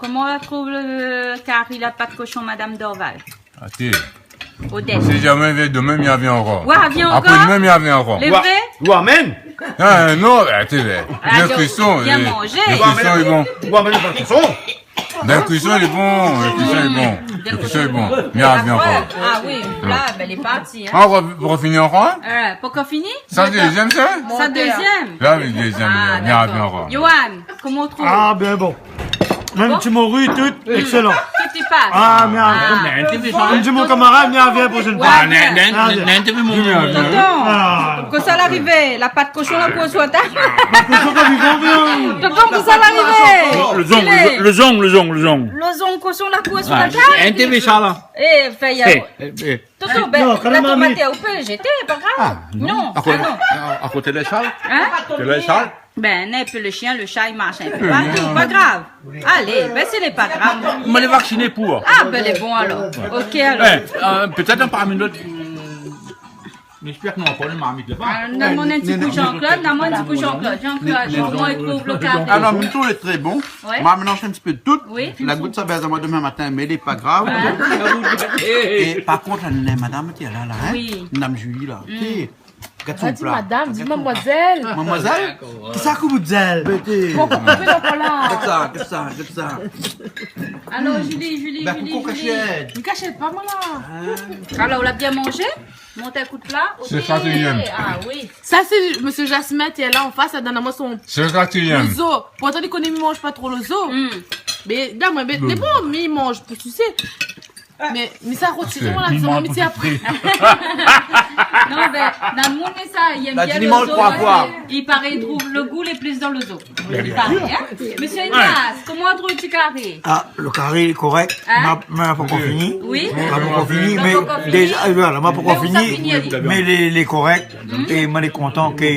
Koman ou la trouv lo kari la pat koshon, Madam Dorval ? Até. Odette. Si zamé i vien domin, mi vien ankor. Ou vien ankor ? Apré domin, mi vien ankor. Lé vré ? Ou amèn ? Ah, non, até, bin, Ah, donk, késtion, bien manzé. Késtion lé bon. Ou amèn pa koshon ? Bin, késtion lé bon, késtion lé bon. Késtion lé bon. Mi vien ankor. Ah oui, la, bin, lé parti, hein. Ah, ou va, ou va fini ankor, hein ? Euh, pankor fini ? Sa, dézièm, sa ? Sa, dézièm. La, oui, dézièm, Ah, mi vien d'accord. ankor. Yohan, koman ou trouv ? Ah, bin bon. Mèm Bon. ti mori, tout, excellent. Tout i pas. Ah, mé Ah. mèm ti mon kamarad, mi vien proshèn foi. Ouais, Ah, bien. non, non, non, non, non, non. Tonton, Ah. kosa la arivé, la pat koshon la kour su la tab. Pat koshon la vivan, bien. Tonton, kosa la arivé ? Lo zong, Filé. lo zong, lo zong, lo zong. Lo zong koshon la kour su la tab. Ah, in té vé sa la. Eh, fé, ya. Eh, eh, eh. Tonton, bin, Non, kan la mèm, tomat, mi- ou pé zété, pa grav. Ah, non. Non, A koté, ah, non. a, a koté de sa. Hein ? Koté de sa. Bin, in pé lo shien, lo sha, i marsh in pé Euh, partou, non. pa grav. Alé, bin, sé lé pa grav. Moin lé vaksiné pou. Ah, bin, lé bon, alor. Ok, alor. Eh, euh, pétèt in parmi lot, euh, mi éspèr ke nou na ankor lo marmit laba. Ah, nou domann in ti kou Jean-Claude, domann in ti kou Jean-Claude. Jean-Claude, koman ou trouv lo kari ? Alor, mi trouv lé tré bon. Ouais. Ma mélanz in ti pé tout. Oui. La gout sa, bin, sa, moin, domin matin, mé lé pa grav. Ouais. É par kont, la, madam, té la, la, hein ? Oui. Madam Julie, la. Mm. Té, Gard son pla. Di madam, di mamzèl. Mamzèl ? Kisa k'ou di ? Bon, koupé la kola. Gard sa, gard sa, gard sa. Alor, Julie, Julie, Julie, Julie. Bin, poukosa ou kashèt ? Mi kashèt pa, moin, la. Hein ? Alor, ou la bien manzé ? Mont in kou d'pla. Sé sa, sé bien. Ah oui. Sa, sé mésyé Jasmin, té la an fas, la done amoin son, Sé sa, sé bien. lo zo. Pourtan, li koné mi manz pa tro lo zo. Hmm. Mé, gard amoin, mé, mé bon, mi manz pou, tu sais. Mé, mé sa rotir, Sé voilà, mi sa manz pou apré. Non, bin, dan lo moun, sa, i èm bien lo zo, troi foi. I paré, i trouv lo gou lé plis dan lo zo. I paré, hein. Mésyé Ignace, koman ou trouv ti kari ? Ah, lo kari lé korèk. Hein ? Ma, ma pankor fini. Oui. Ma pankor fini, Ma mé pankor fini. déza, euh, voilà, ma pankor fini. Mé ou sa fini, ali. Mé lé, lé korèk. Hmm. É moin lé kontan ke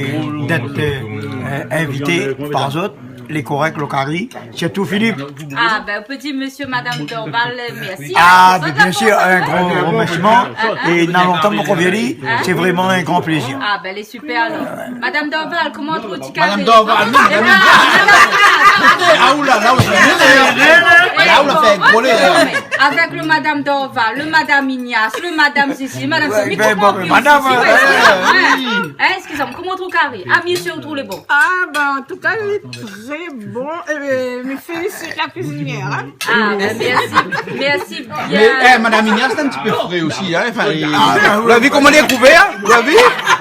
d'èt, euh, invité par zot. Lé korèk, lo kari, sirtou Philippe. Ah, bin, ou pé dir mésyé, madam Dorval, mèrsi, hein. Ah, mé bien sir, in gran romèrsiman. É na lontan ke moin la pa vi ali, sé vréman in gran plézir. Ah, bin, lé super, alor. Madam Dorval, koman ou trouv ti kari ? Madam Dorval, non, madam. Ah, ou la, la, ou la. La, ou la fé in gro lé, hein. Avèk lo madam Dorval, lo madam Ignace, lo madam Cécile, madam Cécile, bin, bon, mé madam, ouais, euh, hein, excusez-moi, koman ou trouv kari ? Ah, mésyé, ou trouv lé bon. Ah, bin, an tou ka, lé tré bon. Eh bin, mi félisit la kuizinièr, hein. Ah, bin, mèrsi, mèrsi bien. Mé, eh, madam Ignace, sé in ti pé fré osi, hein. Anfin, ou la vi koman lé kouvèr, hein ? Ou la vi ?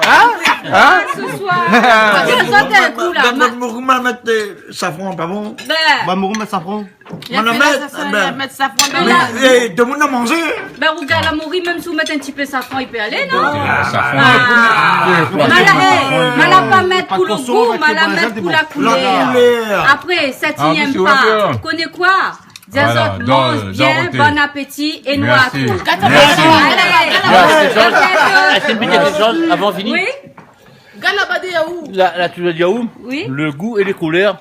Hein ? Hein ? Ce soir. Sa, sa, sé in kou, la. Bin, ma, ma, ma, ma mèt, euh, safran, pa bon ? Bin. Bin, ma mèt safran. Madam, la fé la sauce, bin, la mèt safran mé, dodan. Eh, domoun la manzé. Bin, ou gard la mori, mèm si ou mèt in ti pé safran, i pé alé, non ? Ah, safran. Ah. Mé la, eh, mé la pa mèt pou lo gou, mé la mèt pou la koulèr. La koulèr. Apré, sa ti èm pa. Koné koi ? Voilà, manz bien, bon apéti é nou artrouv. Mèrsi. Mèrsi. Alé. Mèrsi. Avan fini. Oui. Gard laba dèyèr ou. La, la, tu veux dire où ? Oui. Le goût et les couleurs.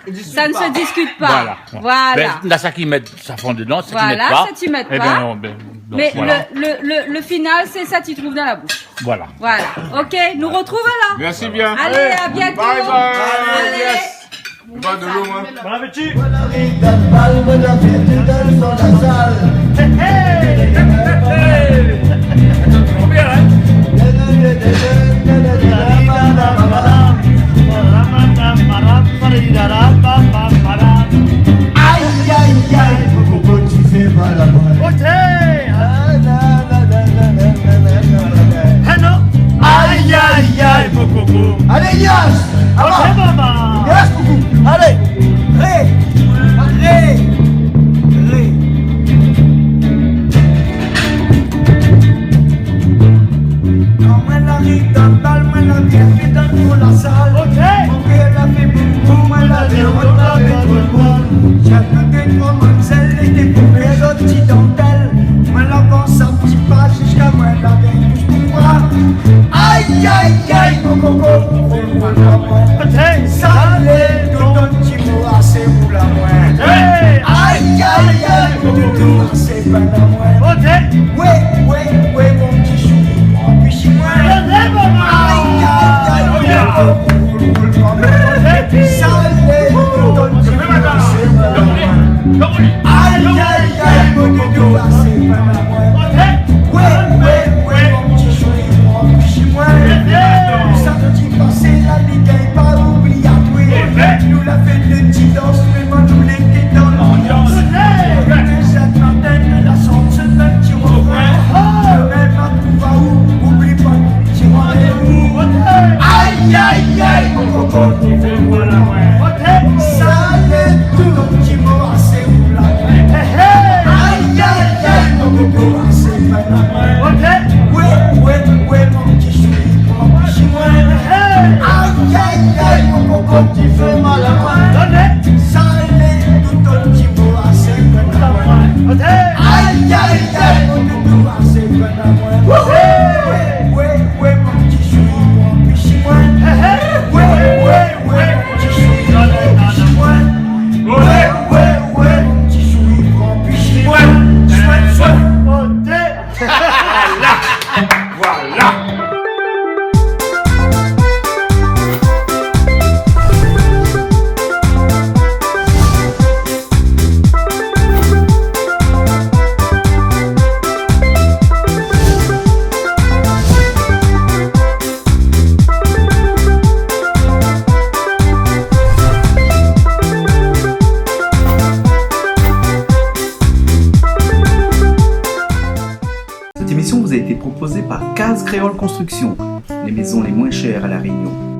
Sa i diskit pa. Voilà. Voilà. Bin, na sak i mèt safran dodan, sak i mèt pa. Voilà, sak i mèt pa. Eh bin, non, bin, donk, voilà. Mé lo, lo, lo, lo final, sé sak i trouv dan la boush. Voilà. Voilà. Ok, nou artrouv alor. Mèrsi bien. Alé, a bientôt. Bye bye. Alé. Yes. Ou va de lo, hein. Bon appétit. Voilà, Rita Palme, la fête est dans la salle. Hey, hey, hey, hey, hey. Combien, hein ? Aïe, aïe, aïe, mon coco, tu fais mal à moi. Oté, hein ? Ah, non. Aïe, aïe, aïe, mon coco. Allez, yes. Oté, maman. Yes, coucou. Allez. Ré. Ré. Ré. Kan moin la ariv dan bal, moin la bien fé dan tout la sal. Oté. Mon kèr la fé boum boum, moin la bien rod avèk tout lo moun. Sa tout dé troi mamzèl lété pou fé zot ti dantèl. Moin la avans in ti pa ziska moin la bien tous mon bra. Aïe, aïe, aïe, mon coco, roul amoin. Oté. Salé, tout in ti mo asé, roul amoin. Oté. Aïe, aïe, aïe, mon toutou, asé, bèl amoin. Oté. Oui, oui, oui, mon ti chou, pran pi si moin. Oté, maman. Aïe, aïe, aïe, mon coco, roul, roul amoin. Oté. Salé, tout in ti mo asé, roul amoin. Ay, ay, mon koko, ti fé mwin la mwin. Salé tout moun ki mo asé ou la mwin. Ay, ay, ay, mon koko, asé pa la mwin. Wé, wé, wé, mon ti chouri, pran pisi mwin. Ay, ay, ay, mon koko, ti fé mal a mwin. Salé tout moun ki mo asé pa la mwin. Ay, ay, ay, mon doudou, asé pa la mwin. Wé, wé, wé, mon ti chouri, pran pisi mwin. Wé, wé, wé, mon ti chouri, pran pisi mwin. Wé, wé, wé, mon ti chouri, pran pisi mwin. Swin, swin. Voilà. Voilà. Cette émission vous a été proposée par Case Créole Construction, les maisons les moins chères à La Réunion.